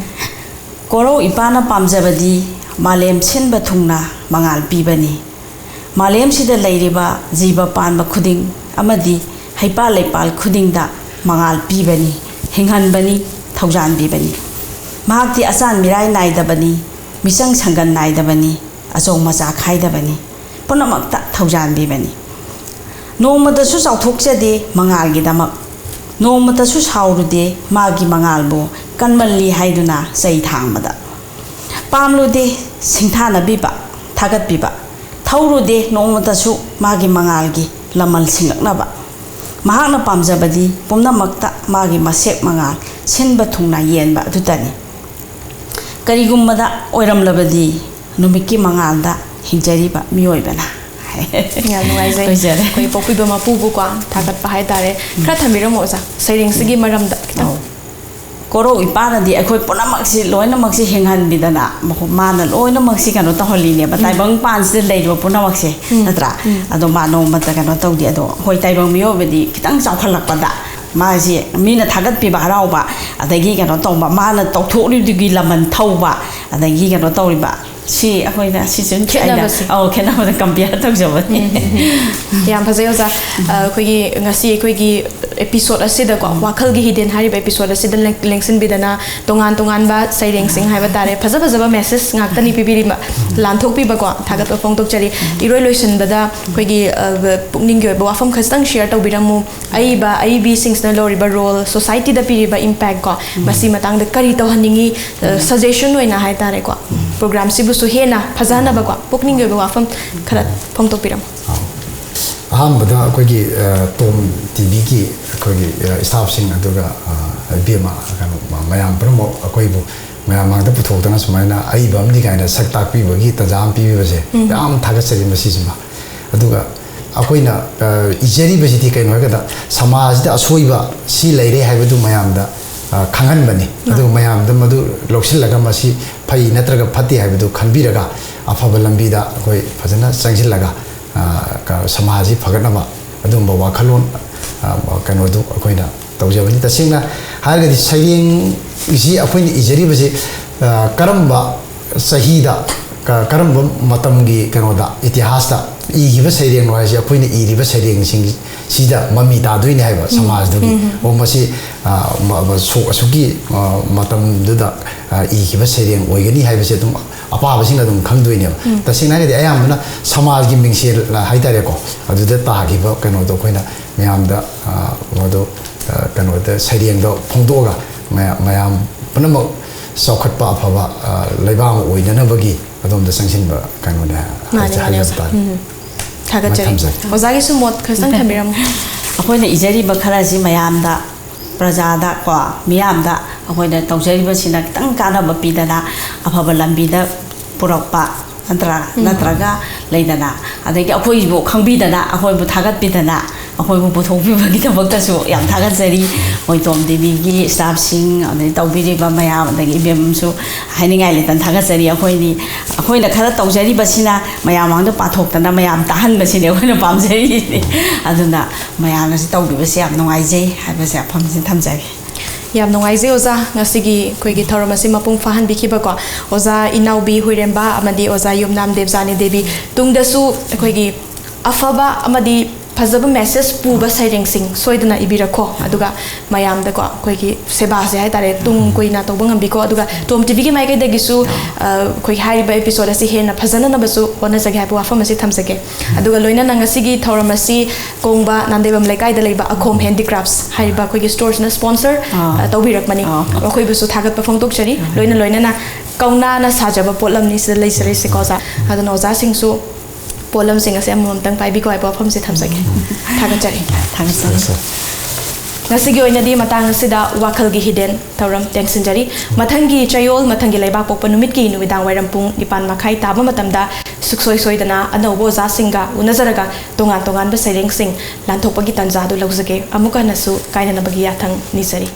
ꯀꯣꯔꯧ ꯏꯄꯥꯅ ꯄꯥꯝꯖꯕꯗꯤ ꯃꯥꯂꯦꯝ ꯁꯤꯟꯕ ꯊꯨꯡꯅ ꯃꯉꯥꯜ ꯄꯤꯕꯅꯤ꯫ ꯃꯥꯂꯦꯝꯁꯤꯗ ꯂꯩꯔꯤꯕ ꯖꯤꯕ ꯄꯥꯟꯕ ꯈꯨꯗꯤꯡ ꯑꯃꯗꯤ ꯍꯩꯄꯥꯜ ꯂꯩꯄꯥꯜ ꯈꯨꯗꯤꯡꯗ ꯃꯉꯥꯜ ꯄꯤꯕꯅꯤ, ꯍꯤꯡꯍꯟꯕꯅꯤ, ꯊꯧꯖꯥꯟꯕꯤꯕꯅꯤ꯫ ꯃꯍꯥꯛꯇꯤ ꯑꯆꯥꯟ ꯃꯤꯔꯥꯏ ꯅꯥꯏꯗꯕꯅꯤ, ꯃꯤꯆꯪ ꯁꯪꯒꯟ ꯅꯥꯏꯗꯕꯅꯤ, ꯑꯆꯧ ꯃꯆꯥ ꯈꯥꯏꯗꯕꯅꯤ, ꯄꯨꯝꯅꯃꯛꯇ ꯊꯧꯖꯥꯟꯕꯤꯕꯅꯤ꯫ ꯅꯣꯡꯃꯇꯁꯨ ꯆꯥꯎꯊꯣꯛꯆꯗꯦ ꯃꯉꯥꯜꯒꯤꯗꯃꯛ, ꯅꯣꯡꯃꯇꯁꯨ ꯁꯥꯎꯔꯨꯗꯦ ꯃꯥꯒꯤ ꯃꯉꯥꯜꯕꯨ ꯀꯟꯃꯜꯂꯤ ꯍꯥꯏꯗꯨꯅ ꯆꯩ ꯊꯥꯡꯕꯗ꯫ ꯄꯥꯝꯂꯨꯗꯦ ꯁꯤꯡꯊꯥꯅꯕꯤꯕ, ꯊꯥꯒꯠꯄꯤꯕ, ꯊꯧꯔꯨꯗꯦ ꯅꯣꯡꯃꯇꯁꯨ ꯃꯥꯒꯤ ꯃꯉꯥꯜꯒꯤ ꯂꯃꯜ ꯁꯤꯡꯂꯛꯅꯕ꯫ ꯃꯍꯥꯛꯅ ꯄꯥꯝꯖꯕꯗꯤ ꯄꯨꯝꯅꯃꯛꯇ ꯃꯥꯒꯤ ꯃꯁꯦꯛ ꯃꯉꯥꯜ ꯁꯤꯟꯕ ꯊꯨꯡꯅ ꯌꯦꯟꯕ ꯑꯗꯨꯇꯅꯤ꯫ ꯀꯔꯤꯒꯨꯝꯕꯗ ꯑꯣꯏꯔꯝꯂꯕꯗꯤ ꯅꯨꯃꯤꯠꯀꯤ ꯃꯉꯥꯜꯗ ꯍꯤꯡꯖꯔꯤꯕ ꯃꯤꯑꯣꯏꯕꯅ꯫ ꯌꯥꯝ ꯅꯨꯡꯉꯥꯏꯖꯩ꯫ ꯑꯣꯏꯖꯔꯦ꯫ ꯑꯩꯈꯣꯏ ꯄꯣꯛꯄꯤꯕ ꯃꯄꯨꯕꯨꯀꯣ ꯊꯥꯒꯠꯄ ꯍꯥꯏꯇꯥꯔꯦ꯫ ꯈꯔ ꯊꯝꯕꯤꯔꯝꯃꯣ ꯑꯣꯖꯥ, ꯁꯩꯔꯦꯡꯁꯤꯒꯤ ꯃꯔꯝꯗ ꯈꯤꯇꯪ꯫ ꯑꯧ꯫ ꯀꯣꯔꯧ ꯏꯄꯥꯅꯗꯤ ꯑꯩꯈꯣꯏ ꯄꯨꯝꯅꯃꯛꯁꯤ, ꯂꯣꯏꯅꯃꯛꯁꯤ ꯍꯤꯡꯍꯟꯕꯤꯗꯅ ꯃꯈꯣ-, ꯃꯥꯅ ꯂꯣꯏꯅꯃꯛꯁꯤ ꯀꯩꯅꯣ ꯇꯧꯍꯜꯂꯤꯅꯦꯕ꯫ ꯇꯥꯏꯕꯪ ꯄꯥꯟꯁꯤꯗ ꯂꯩꯔꯤꯕ ꯄꯨꯝꯅꯃꯛꯁꯦ, ꯅꯠꯇ꯭ꯔꯥ? ꯑꯗꯣ ꯃꯥ ꯅꯣꯡꯃꯇ ꯀꯩꯅꯣ ꯇꯧꯗꯦ꯫ ꯑꯗꯣ ꯑꯩꯈꯣꯏ ꯇꯥꯏꯕꯪ ꯃꯤꯑꯣꯏꯕꯗꯤ ꯈꯤꯇꯪ ꯆꯥꯎꯈꯠꯂꯛꯄꯗ ꯃꯥꯁꯤ ꯃꯤꯅ ꯊꯥꯒꯠꯄꯤꯕ ꯍꯔꯥꯎꯕ, ꯑꯗꯒꯤ ꯀꯩꯅꯣ ꯇꯧꯕ, ꯃꯥꯅ ꯇꯧꯊꯣꯛꯂꯤꯗꯨꯒꯤ ꯂꯃꯟ ꯊꯧꯕ, ꯑꯗꯒꯤ ꯀꯩꯅꯣ ꯇꯧꯔꯤꯕ, ꯁꯤ ꯑꯩꯈꯣꯏꯅ ꯁꯤꯁꯨ ꯑꯩꯅ, ꯈꯦꯠꯅꯕꯁꯦ꯫ ꯑꯧ, ꯈꯦꯠꯅꯕꯗ compare ꯇꯧꯖꯕꯅꯤ꯫ ꯌꯥꯝ ꯐꯖꯩ ꯑꯣꯖꯥ꯫ ꯑ, ꯑꯩꯈꯣꯏꯒꯤ ꯉꯁꯤ ꯑꯩꯈꯣꯏꯒꯤ episode ꯑꯁꯤꯗꯀꯣ, ꯋꯥꯈꯜꯒꯤ ꯍꯤꯗꯦꯟ ꯍꯥꯏꯔꯤꯕ episode ꯑꯁꯤꯗ ꯂꯦꯡ-, ꯂꯦꯡꯁꯤꯟꯕꯤꯗꯅ ꯇꯣꯉꯥꯟ ꯇꯣꯉꯥꯟꯕ ꯁꯩꯔꯦꯡꯁꯤꯡ ꯍꯥꯏꯕ ꯇꯥꯔꯦ, ꯐꯖ ꯐꯖꯕ message ꯉꯥꯛꯇꯅꯤ ꯄꯤꯕꯤꯔꯤꯕ, ꯂꯥꯟꯊꯣꯛꯄꯤꯕꯀꯣ, ꯊꯥꯒꯠꯄ ꯐꯣꯡꯗꯣꯛꯆꯔꯤ꯫ ꯏꯔꯣꯏ ꯂꯣꯏꯁꯤꯟꯕꯗ ꯑꯩꯈꯣꯏꯒꯤ, ꯑ, ꯄꯨꯛꯅꯤꯡꯒꯤ ꯑꯣꯏꯕ ꯋꯥꯐꯝ ꯈꯖꯤꯛꯇꯪ share ꯇꯧꯕꯤꯔꯝꯃꯨ꯫ ꯑꯏꯕ, ꯑꯏꯕꯤꯁꯤꯡꯁꯤꯅ ꯂꯧꯔꯤꯕ role, society ꯗ ꯄꯤꯔꯤꯕ impact ꯀꯣ, ꯃꯁꯤ ꯃꯇꯥꯡꯗ ꯀꯔꯤ ꯇꯧꯍꯟꯅꯤꯡꯉꯤ? ꯑ, suggestion ꯑꯣꯏꯅ ꯍꯥꯏꯇꯥꯔꯦꯀꯣ, program ꯁꯤꯕꯨꯁꯨ ꯍꯦꯟꯅ ꯐꯖꯍꯟꯅꯕꯀꯣ, ꯄꯨꯛꯅꯤꯡꯒꯤ ꯑꯣꯏꯕ ꯋꯥꯐꯝ ꯈꯔ ꯐꯣꯡꯗꯣꯛꯄꯤꯔꯝꯃꯨ꯫ ꯑꯍꯥꯟꯕꯗ ꯑꯩꯈꯣꯏꯒꯤ, ꯑ, ꯇꯣꯝ ꯇꯤ ꯚꯤꯒꯤ ꯑꯩꯈꯣꯏꯒꯤ, ꯑ, staff ꯁꯤꯡ, ꯑꯗꯨꯒ, ꯑ, ꯏꯕꯦꯝꯃ, ꯀꯩꯅꯣ, ꯃꯌꯥꯝ ꯄꯨꯝꯅꯃꯛ ꯑꯩꯈꯣꯏꯕꯨ ꯃꯌꯥꯝ ꯃꯥꯡꯗ ꯄꯨꯊꯣꯛꯇꯅ ꯁꯨꯃꯥꯏꯅ ꯑꯏꯕ ꯑꯃꯅꯤ ꯀꯥꯏꯅ ꯁꯛ ꯇꯥꯛꯄꯤꯕꯒꯤ ꯇꯥꯟꯖꯥ ꯑꯃ ꯄꯤꯕꯤꯕꯁꯦ ꯌꯥꯝ ꯊꯥꯒꯠꯆꯔꯤ꯫ ꯃꯁꯤꯁꯤꯃ, ꯑꯗꯨꯒ ꯑꯩꯈꯣꯏꯅ, ꯑ, ꯏꯖꯔꯤꯕꯁꯤꯗꯤ ꯀꯩꯅꯣ ꯍꯥꯏꯔꯀꯥꯟꯗ, ꯁꯃꯥꯖꯁꯤꯗ ꯑꯁꯣꯏꯕ ꯁꯤ ꯂꯩꯔꯦ ꯍꯥꯏꯕꯗꯨ ꯃꯌꯥꯝꯗ, ꯑ, ꯈꯪꯍꯟꯕꯅꯤ꯫ ꯑꯗꯨꯒ ꯃꯌꯥꯝꯗ ꯃꯗꯨ ꯂꯧꯁꯤꯜꯂꯒ ꯃꯁꯤ ꯐꯩ ꯅꯠꯇ꯭ꯔꯒ ꯐꯠꯇꯦ ꯍꯥꯏꯕꯗꯨ ꯈꯟꯕꯤꯔꯒ ꯑꯐꯕ ꯂꯝꯕꯤꯗ ꯑꯩꯈꯣꯏ ꯐꯖꯅ ꯆꯪꯁꯤꯜꯂꯒ, ꯑ, ꯀ-, ꯁꯃꯥꯖꯁꯤ ꯐꯒꯠꯅꯕ ꯑꯗꯨꯒꯨꯝꯕ ꯋꯥꯈꯜꯂꯣꯟ, ꯑ, ꯀꯩꯅꯣꯗꯨ ꯑꯩꯈꯣꯏꯅ ꯇꯧꯖꯕꯅꯤ꯫ ꯇꯁꯦꯡꯅ ꯍꯥꯏꯔꯒꯗꯤ ꯁꯩꯔꯦꯡꯁꯤ ꯑꯩꯈꯣꯏꯅ ꯏꯖꯔꯤꯕꯁꯤ, ꯑ, ꯀꯔꯝꯕ ꯆꯍꯤꯗ, ꯀ-, ꯀꯔꯝꯕ ꯃꯇꯝꯒꯤ ꯀꯩꯅꯣꯗ, ꯏꯇꯤꯍꯥꯁꯇ ꯏꯈꯤꯕ ꯁꯩꯔꯦꯡꯅꯣ ꯍꯥꯏꯁꯦ ꯑꯩꯈꯣꯏꯅ ꯏꯔꯤꯕ ꯁꯩꯔꯦꯡꯁꯤꯡꯁꯤꯗ ꯃꯃꯤ ꯇꯥꯗꯣꯏꯅꯦ ꯍꯥꯏꯕ ꯁꯃꯥꯖꯗꯨꯒꯤ꯫ ꯑꯣ, ꯃꯁꯤ, ꯑ, ꯃ-, ꯃ-, ꯁꯣꯛ ꯑꯁꯨꯛꯀꯤ, ꯑ, ꯃꯇꯝꯗꯨꯗ, ꯑ, ꯏꯈꯤꯕ ꯁꯩꯔꯦꯡ ꯑꯣꯏꯒꯅꯤ ꯍꯥꯏꯕꯁꯦ ꯑꯗꯨꯝ ꯑꯄꯥꯕꯁꯤꯡꯅ ꯑꯗꯨꯝ ꯈꯪꯗꯣꯏꯅꯦꯕ꯫ ꯇꯁꯦꯡꯅ ꯍꯥꯏꯔꯒꯗꯤ ꯑꯌꯥꯝꯕꯅ ꯁꯃꯥꯖꯒꯤ ꯃꯤꯡꯁꯦꯜ ꯍꯥꯏꯇꯥꯔꯦꯀꯣ, ꯑꯗꯨꯗ ꯇꯥꯈꯤꯕ ꯀꯩꯅꯣꯗꯣ ꯑꯩꯈꯣꯏꯅ ꯃꯌꯥꯝꯗ, ꯑ, ꯃꯗꯨ, ꯑ, ꯀꯩꯅꯣꯗ ꯁꯩꯔꯦꯡꯗꯣ ꯐꯣꯡꯗꯣꯛꯑꯒ ꯃꯌꯥꯝ, ꯃꯌꯥꯝ ꯄꯨꯝꯅꯃꯛ ꯆꯥꯎꯈꯠꯄ ꯑꯐꯕ, ꯑ, ꯂꯩꯕꯥꯛ ꯑꯃ ꯑꯣꯏꯅꯅꯕꯒꯤ ꯑꯗꯣꯝꯗ ꯆꯪꯁꯤꯟꯕ ꯀꯩꯅꯣꯅꯦ ꯃꯥꯅꯦ, ꯃꯥꯅꯦ, ꯍꯥꯏꯖꯕ ꯑꯣꯖꯥ꯫ ꯇꯥꯔꯦ꯫ ꯎꯝ꯫ ꯊꯥꯒꯠꯆꯔꯤ꯫ ꯊꯝꯖꯔꯦ꯫ ꯑꯣꯖꯥꯒꯤꯁꯨ ꯃꯣꯠ ꯈꯖꯤꯛꯇꯪ ꯊꯝꯕꯤꯔꯝꯃꯨ꯫ ꯑꯩꯈꯣꯏꯅ ꯏꯖꯔꯤꯕ ꯈꯔꯁꯤ ꯃꯌꯥꯝꯗ ꯄ꯭ꯔꯖꯥꯗ ꯀꯣ, ꯃꯤꯌꯥꯝꯗ ꯑꯩꯈꯣꯏꯅ ꯇꯧꯖꯔꯤꯕꯁꯤꯅ ꯈꯤꯇꯪ ꯀꯥꯟꯅꯕ ꯄꯤꯗꯅ ꯑꯐꯕ ꯂꯝꯕꯤꯗ ꯄꯨꯔꯛꯄ ꯅꯠꯇ꯭ꯔꯥ? ꯎꯝ꯫ ꯅꯠꯇ꯭ꯔꯒ ꯂꯩꯗꯅ, ꯑꯗꯒꯤ ꯑꯩꯈꯣꯏꯕꯨ ꯈꯪꯕꯤꯗꯅ, ꯑꯩꯈꯣꯏꯕꯨ ꯊꯥꯒꯠꯄꯤꯗꯅ, ꯑꯩꯈꯣꯏꯕꯨ ꯄꯨꯊꯣꯛꯄꯤꯕꯒꯤꯗꯃꯛꯇꯁꯨ ꯌꯥꯝ ꯊꯥꯒꯠꯆꯔꯤ꯫ ꯃꯣꯏꯇꯣꯝ ꯇꯤꯚꯤꯒꯤ ꯁ꯭ꯇꯥꯐꯁꯤꯡ, ꯑꯗꯩ ꯇꯧꯕꯤꯔꯤꯕ ꯃꯌꯥꯝ, ꯑꯗꯒꯤ ꯏꯕꯦꯝꯁꯨ ꯍꯥꯏꯅꯤꯡꯉꯥꯏ ꯂꯩꯇꯅ ꯊꯥꯒꯠꯆꯔꯤ꯫ ꯑꯩꯈꯣꯏꯗꯤ, ꯑꯩꯈꯣꯏꯅ ꯈꯔ ꯇꯧꯖꯔꯤꯕꯁꯤꯅ ꯃꯌꯥꯝ ꯃꯥꯡꯗ ꯄꯥꯊꯣꯛꯇꯅ ꯃꯌꯥꯝ ꯇꯥꯍꯟꯕꯁꯤꯅꯦ ꯑꯩꯈꯣꯏꯅ ꯄꯥꯝꯖꯔꯤꯁꯦ꯫ ꯑꯗꯨꯅ ꯃꯌꯥꯝꯅꯁꯨ ꯇꯧꯕꯤꯕꯁꯦ ꯌꯥꯝ ꯅꯨꯡꯉꯥꯏꯖꯩ ꯍꯥꯏꯕꯁꯦ ꯋꯥꯐꯝꯁꯤꯗ ꯊꯝꯖꯒꯦ꯫ ꯌꯥꯝ ꯅꯨꯡꯉꯥꯏꯖꯩ ꯑꯣꯖꯥ, ꯉꯁꯤꯒꯤ ꯑꯩꯈꯣꯏꯒꯤ ꯊꯧꯔꯝ ꯑꯁꯤ ꯃꯄꯨꯡ ꯐꯥꯍꯟꯕꯤꯈꯤꯕꯀꯣ꯫ ꯑꯣꯖꯥ ꯏꯅꯥꯎꯕꯤ ꯍꯨꯏꯔꯦꯝꯕ ꯑꯃꯗꯤ ꯑꯣꯖꯥ ꯌꯨꯝꯅꯥꯝ ꯗꯦꯕꯖꯥꯅꯤ ꯗꯦꯕꯤ, ꯇꯨꯡꯗꯁꯨ ꯑꯩꯈꯣꯏꯒꯤ ꯑꯐꯕ ꯑꯃꯗꯤ ꯐꯖꯕ ꯃꯦꯁꯦꯖ ꯄꯨꯕ ꯁꯩꯔꯦꯡꯁꯤꯡ ꯁꯣꯏꯗꯅ ꯏꯕꯤꯔꯛꯈꯣ, ꯑꯗꯨꯒ ꯃꯌꯥꯝꯗꯀꯣ ꯑꯩꯈꯣꯏꯒꯤ ꯁꯦꯕꯥꯁꯦ ꯍꯥꯏꯇꯥꯔꯦ ꯇꯨꯡ ꯀꯨꯏꯅ ꯇꯧꯕ ꯉꯝꯕꯤꯀꯣ꯫ ꯑꯗꯨꯒ ꯇꯣꯝ ꯇꯤꯚꯤꯒꯤ ꯃꯥꯏꯀꯩꯗꯒꯤꯁꯨ, ꯑ, ꯑꯩꯈꯣꯏꯒꯤ ꯍꯥꯏꯔꯤꯕ ꯑꯦꯄꯤꯁꯣꯗ ꯑꯁꯤ ꯍꯦꯟꯅ ꯐꯖꯅꯅꯕꯁꯨ ꯍꯣꯠꯅꯖꯒꯦ ꯍꯥꯏꯕ ꯋꯥꯐꯝ ꯑꯁꯤ ꯊꯝꯖꯒꯦ꯫ ꯑꯗꯨꯒ ꯂꯣꯏꯅꯅ ꯉꯁꯤꯒꯤ ꯊꯧꯔꯝ ꯑꯁꯤ ꯀꯣꯡꯕ ꯅꯥꯟꯗꯩꯕꯝ ꯂꯩꯀꯥꯏꯗ ꯂꯩꯕ ꯑꯈꯣꯝ ꯍꯦꯟꯗꯤꯀ꯭ꯔꯥꯐꯠꯁ ꯍꯥꯏꯔꯤꯕ ꯑꯩꯈꯣꯏꯒꯤ ꯁ꯭ꯇꯣꯔꯁꯤꯅ ꯁ꯭ꯄꯣꯟꯁꯔ, ꯑꯥ꯫ ꯑ, ꯇꯧꯕꯤꯔꯛꯄꯅꯤ꯫ ꯑꯥ꯫ ꯃꯈꯣꯏꯕꯨꯁꯨ ꯊꯥꯒꯠꯄ ꯐꯣꯡꯗꯣꯛꯆꯔꯤ꯫ ꯂꯣꯏꯅ ꯂꯣꯏꯅꯅ ꯀꯧꯅꯥꯅ ꯁꯥꯖꯕ ꯄꯣꯠꯂꯝꯅꯤ ꯁꯤꯗ ꯂꯩꯖꯔꯤꯁꯦꯀꯣ ꯑꯣꯖꯥ꯫ ꯑꯗꯨꯅ ꯑꯣꯖꯥꯁꯤꯡꯁꯨ ꯄꯣꯠꯂꯝꯁꯤꯡ ꯑꯁꯦ ꯑꯃꯃꯝꯇꯪ ꯄꯥꯏꯕꯤꯈꯣ ꯍꯥꯏꯕ ꯋꯥꯐꯝꯁꯦ ꯊꯝꯖꯒꯦ꯫ ꯊꯥꯒꯠꯆꯔꯤ꯫ ꯊꯥꯒꯠꯆꯔꯤ꯫ ꯉꯁꯤꯒꯤ ꯑꯣꯏꯅꯗꯤ ꯃꯇꯥꯡ ꯑꯁꯤꯗ ꯋꯥꯈꯜꯒꯤ ꯍꯤꯗꯦꯟ ꯊꯧꯔꯝ ꯇꯦꯟꯁꯤꯟꯖꯔꯤ꯫ ꯃꯊꯪꯒꯤ ꯆꯌꯣꯜ, ꯃꯊꯪꯒꯤ ꯂꯩꯕꯥꯛ ꯄꯣꯛꯄ ꯅꯨꯃꯤꯠꯀꯤ ꯅꯨꯃꯤꯗꯥꯡ ꯋꯥꯏꯔꯝ ꯄꯨꯡ ꯅꯤꯄꯥꯟ ꯃꯈꯥꯏ ꯇꯥꯕ ꯃꯇꯝꯗ ꯁꯨꯛꯁꯣꯏ ꯁꯣꯏꯗꯅ ꯑꯅꯧꯕ ꯑꯣꯖꯥꯁꯤꯡꯒ ꯎꯅꯖꯔꯒ ꯇꯣꯉꯥꯟ ꯇꯣꯉꯥꯟꯕ ꯁꯩꯔꯦꯡꯁꯤꯡ ꯂꯥꯟꯊꯣꯛꯄꯒꯤ ꯇꯥꯟꯖꯥ ꯑꯗꯨ ꯂꯧꯖꯒꯦ꯫ ꯑꯃꯨꯛꯀ ꯍꯟꯅꯁꯨ ꯀꯥꯏꯅꯅꯕꯒꯤ ꯌꯥꯊꯪ ꯅꯤꯖꯔꯤ꯫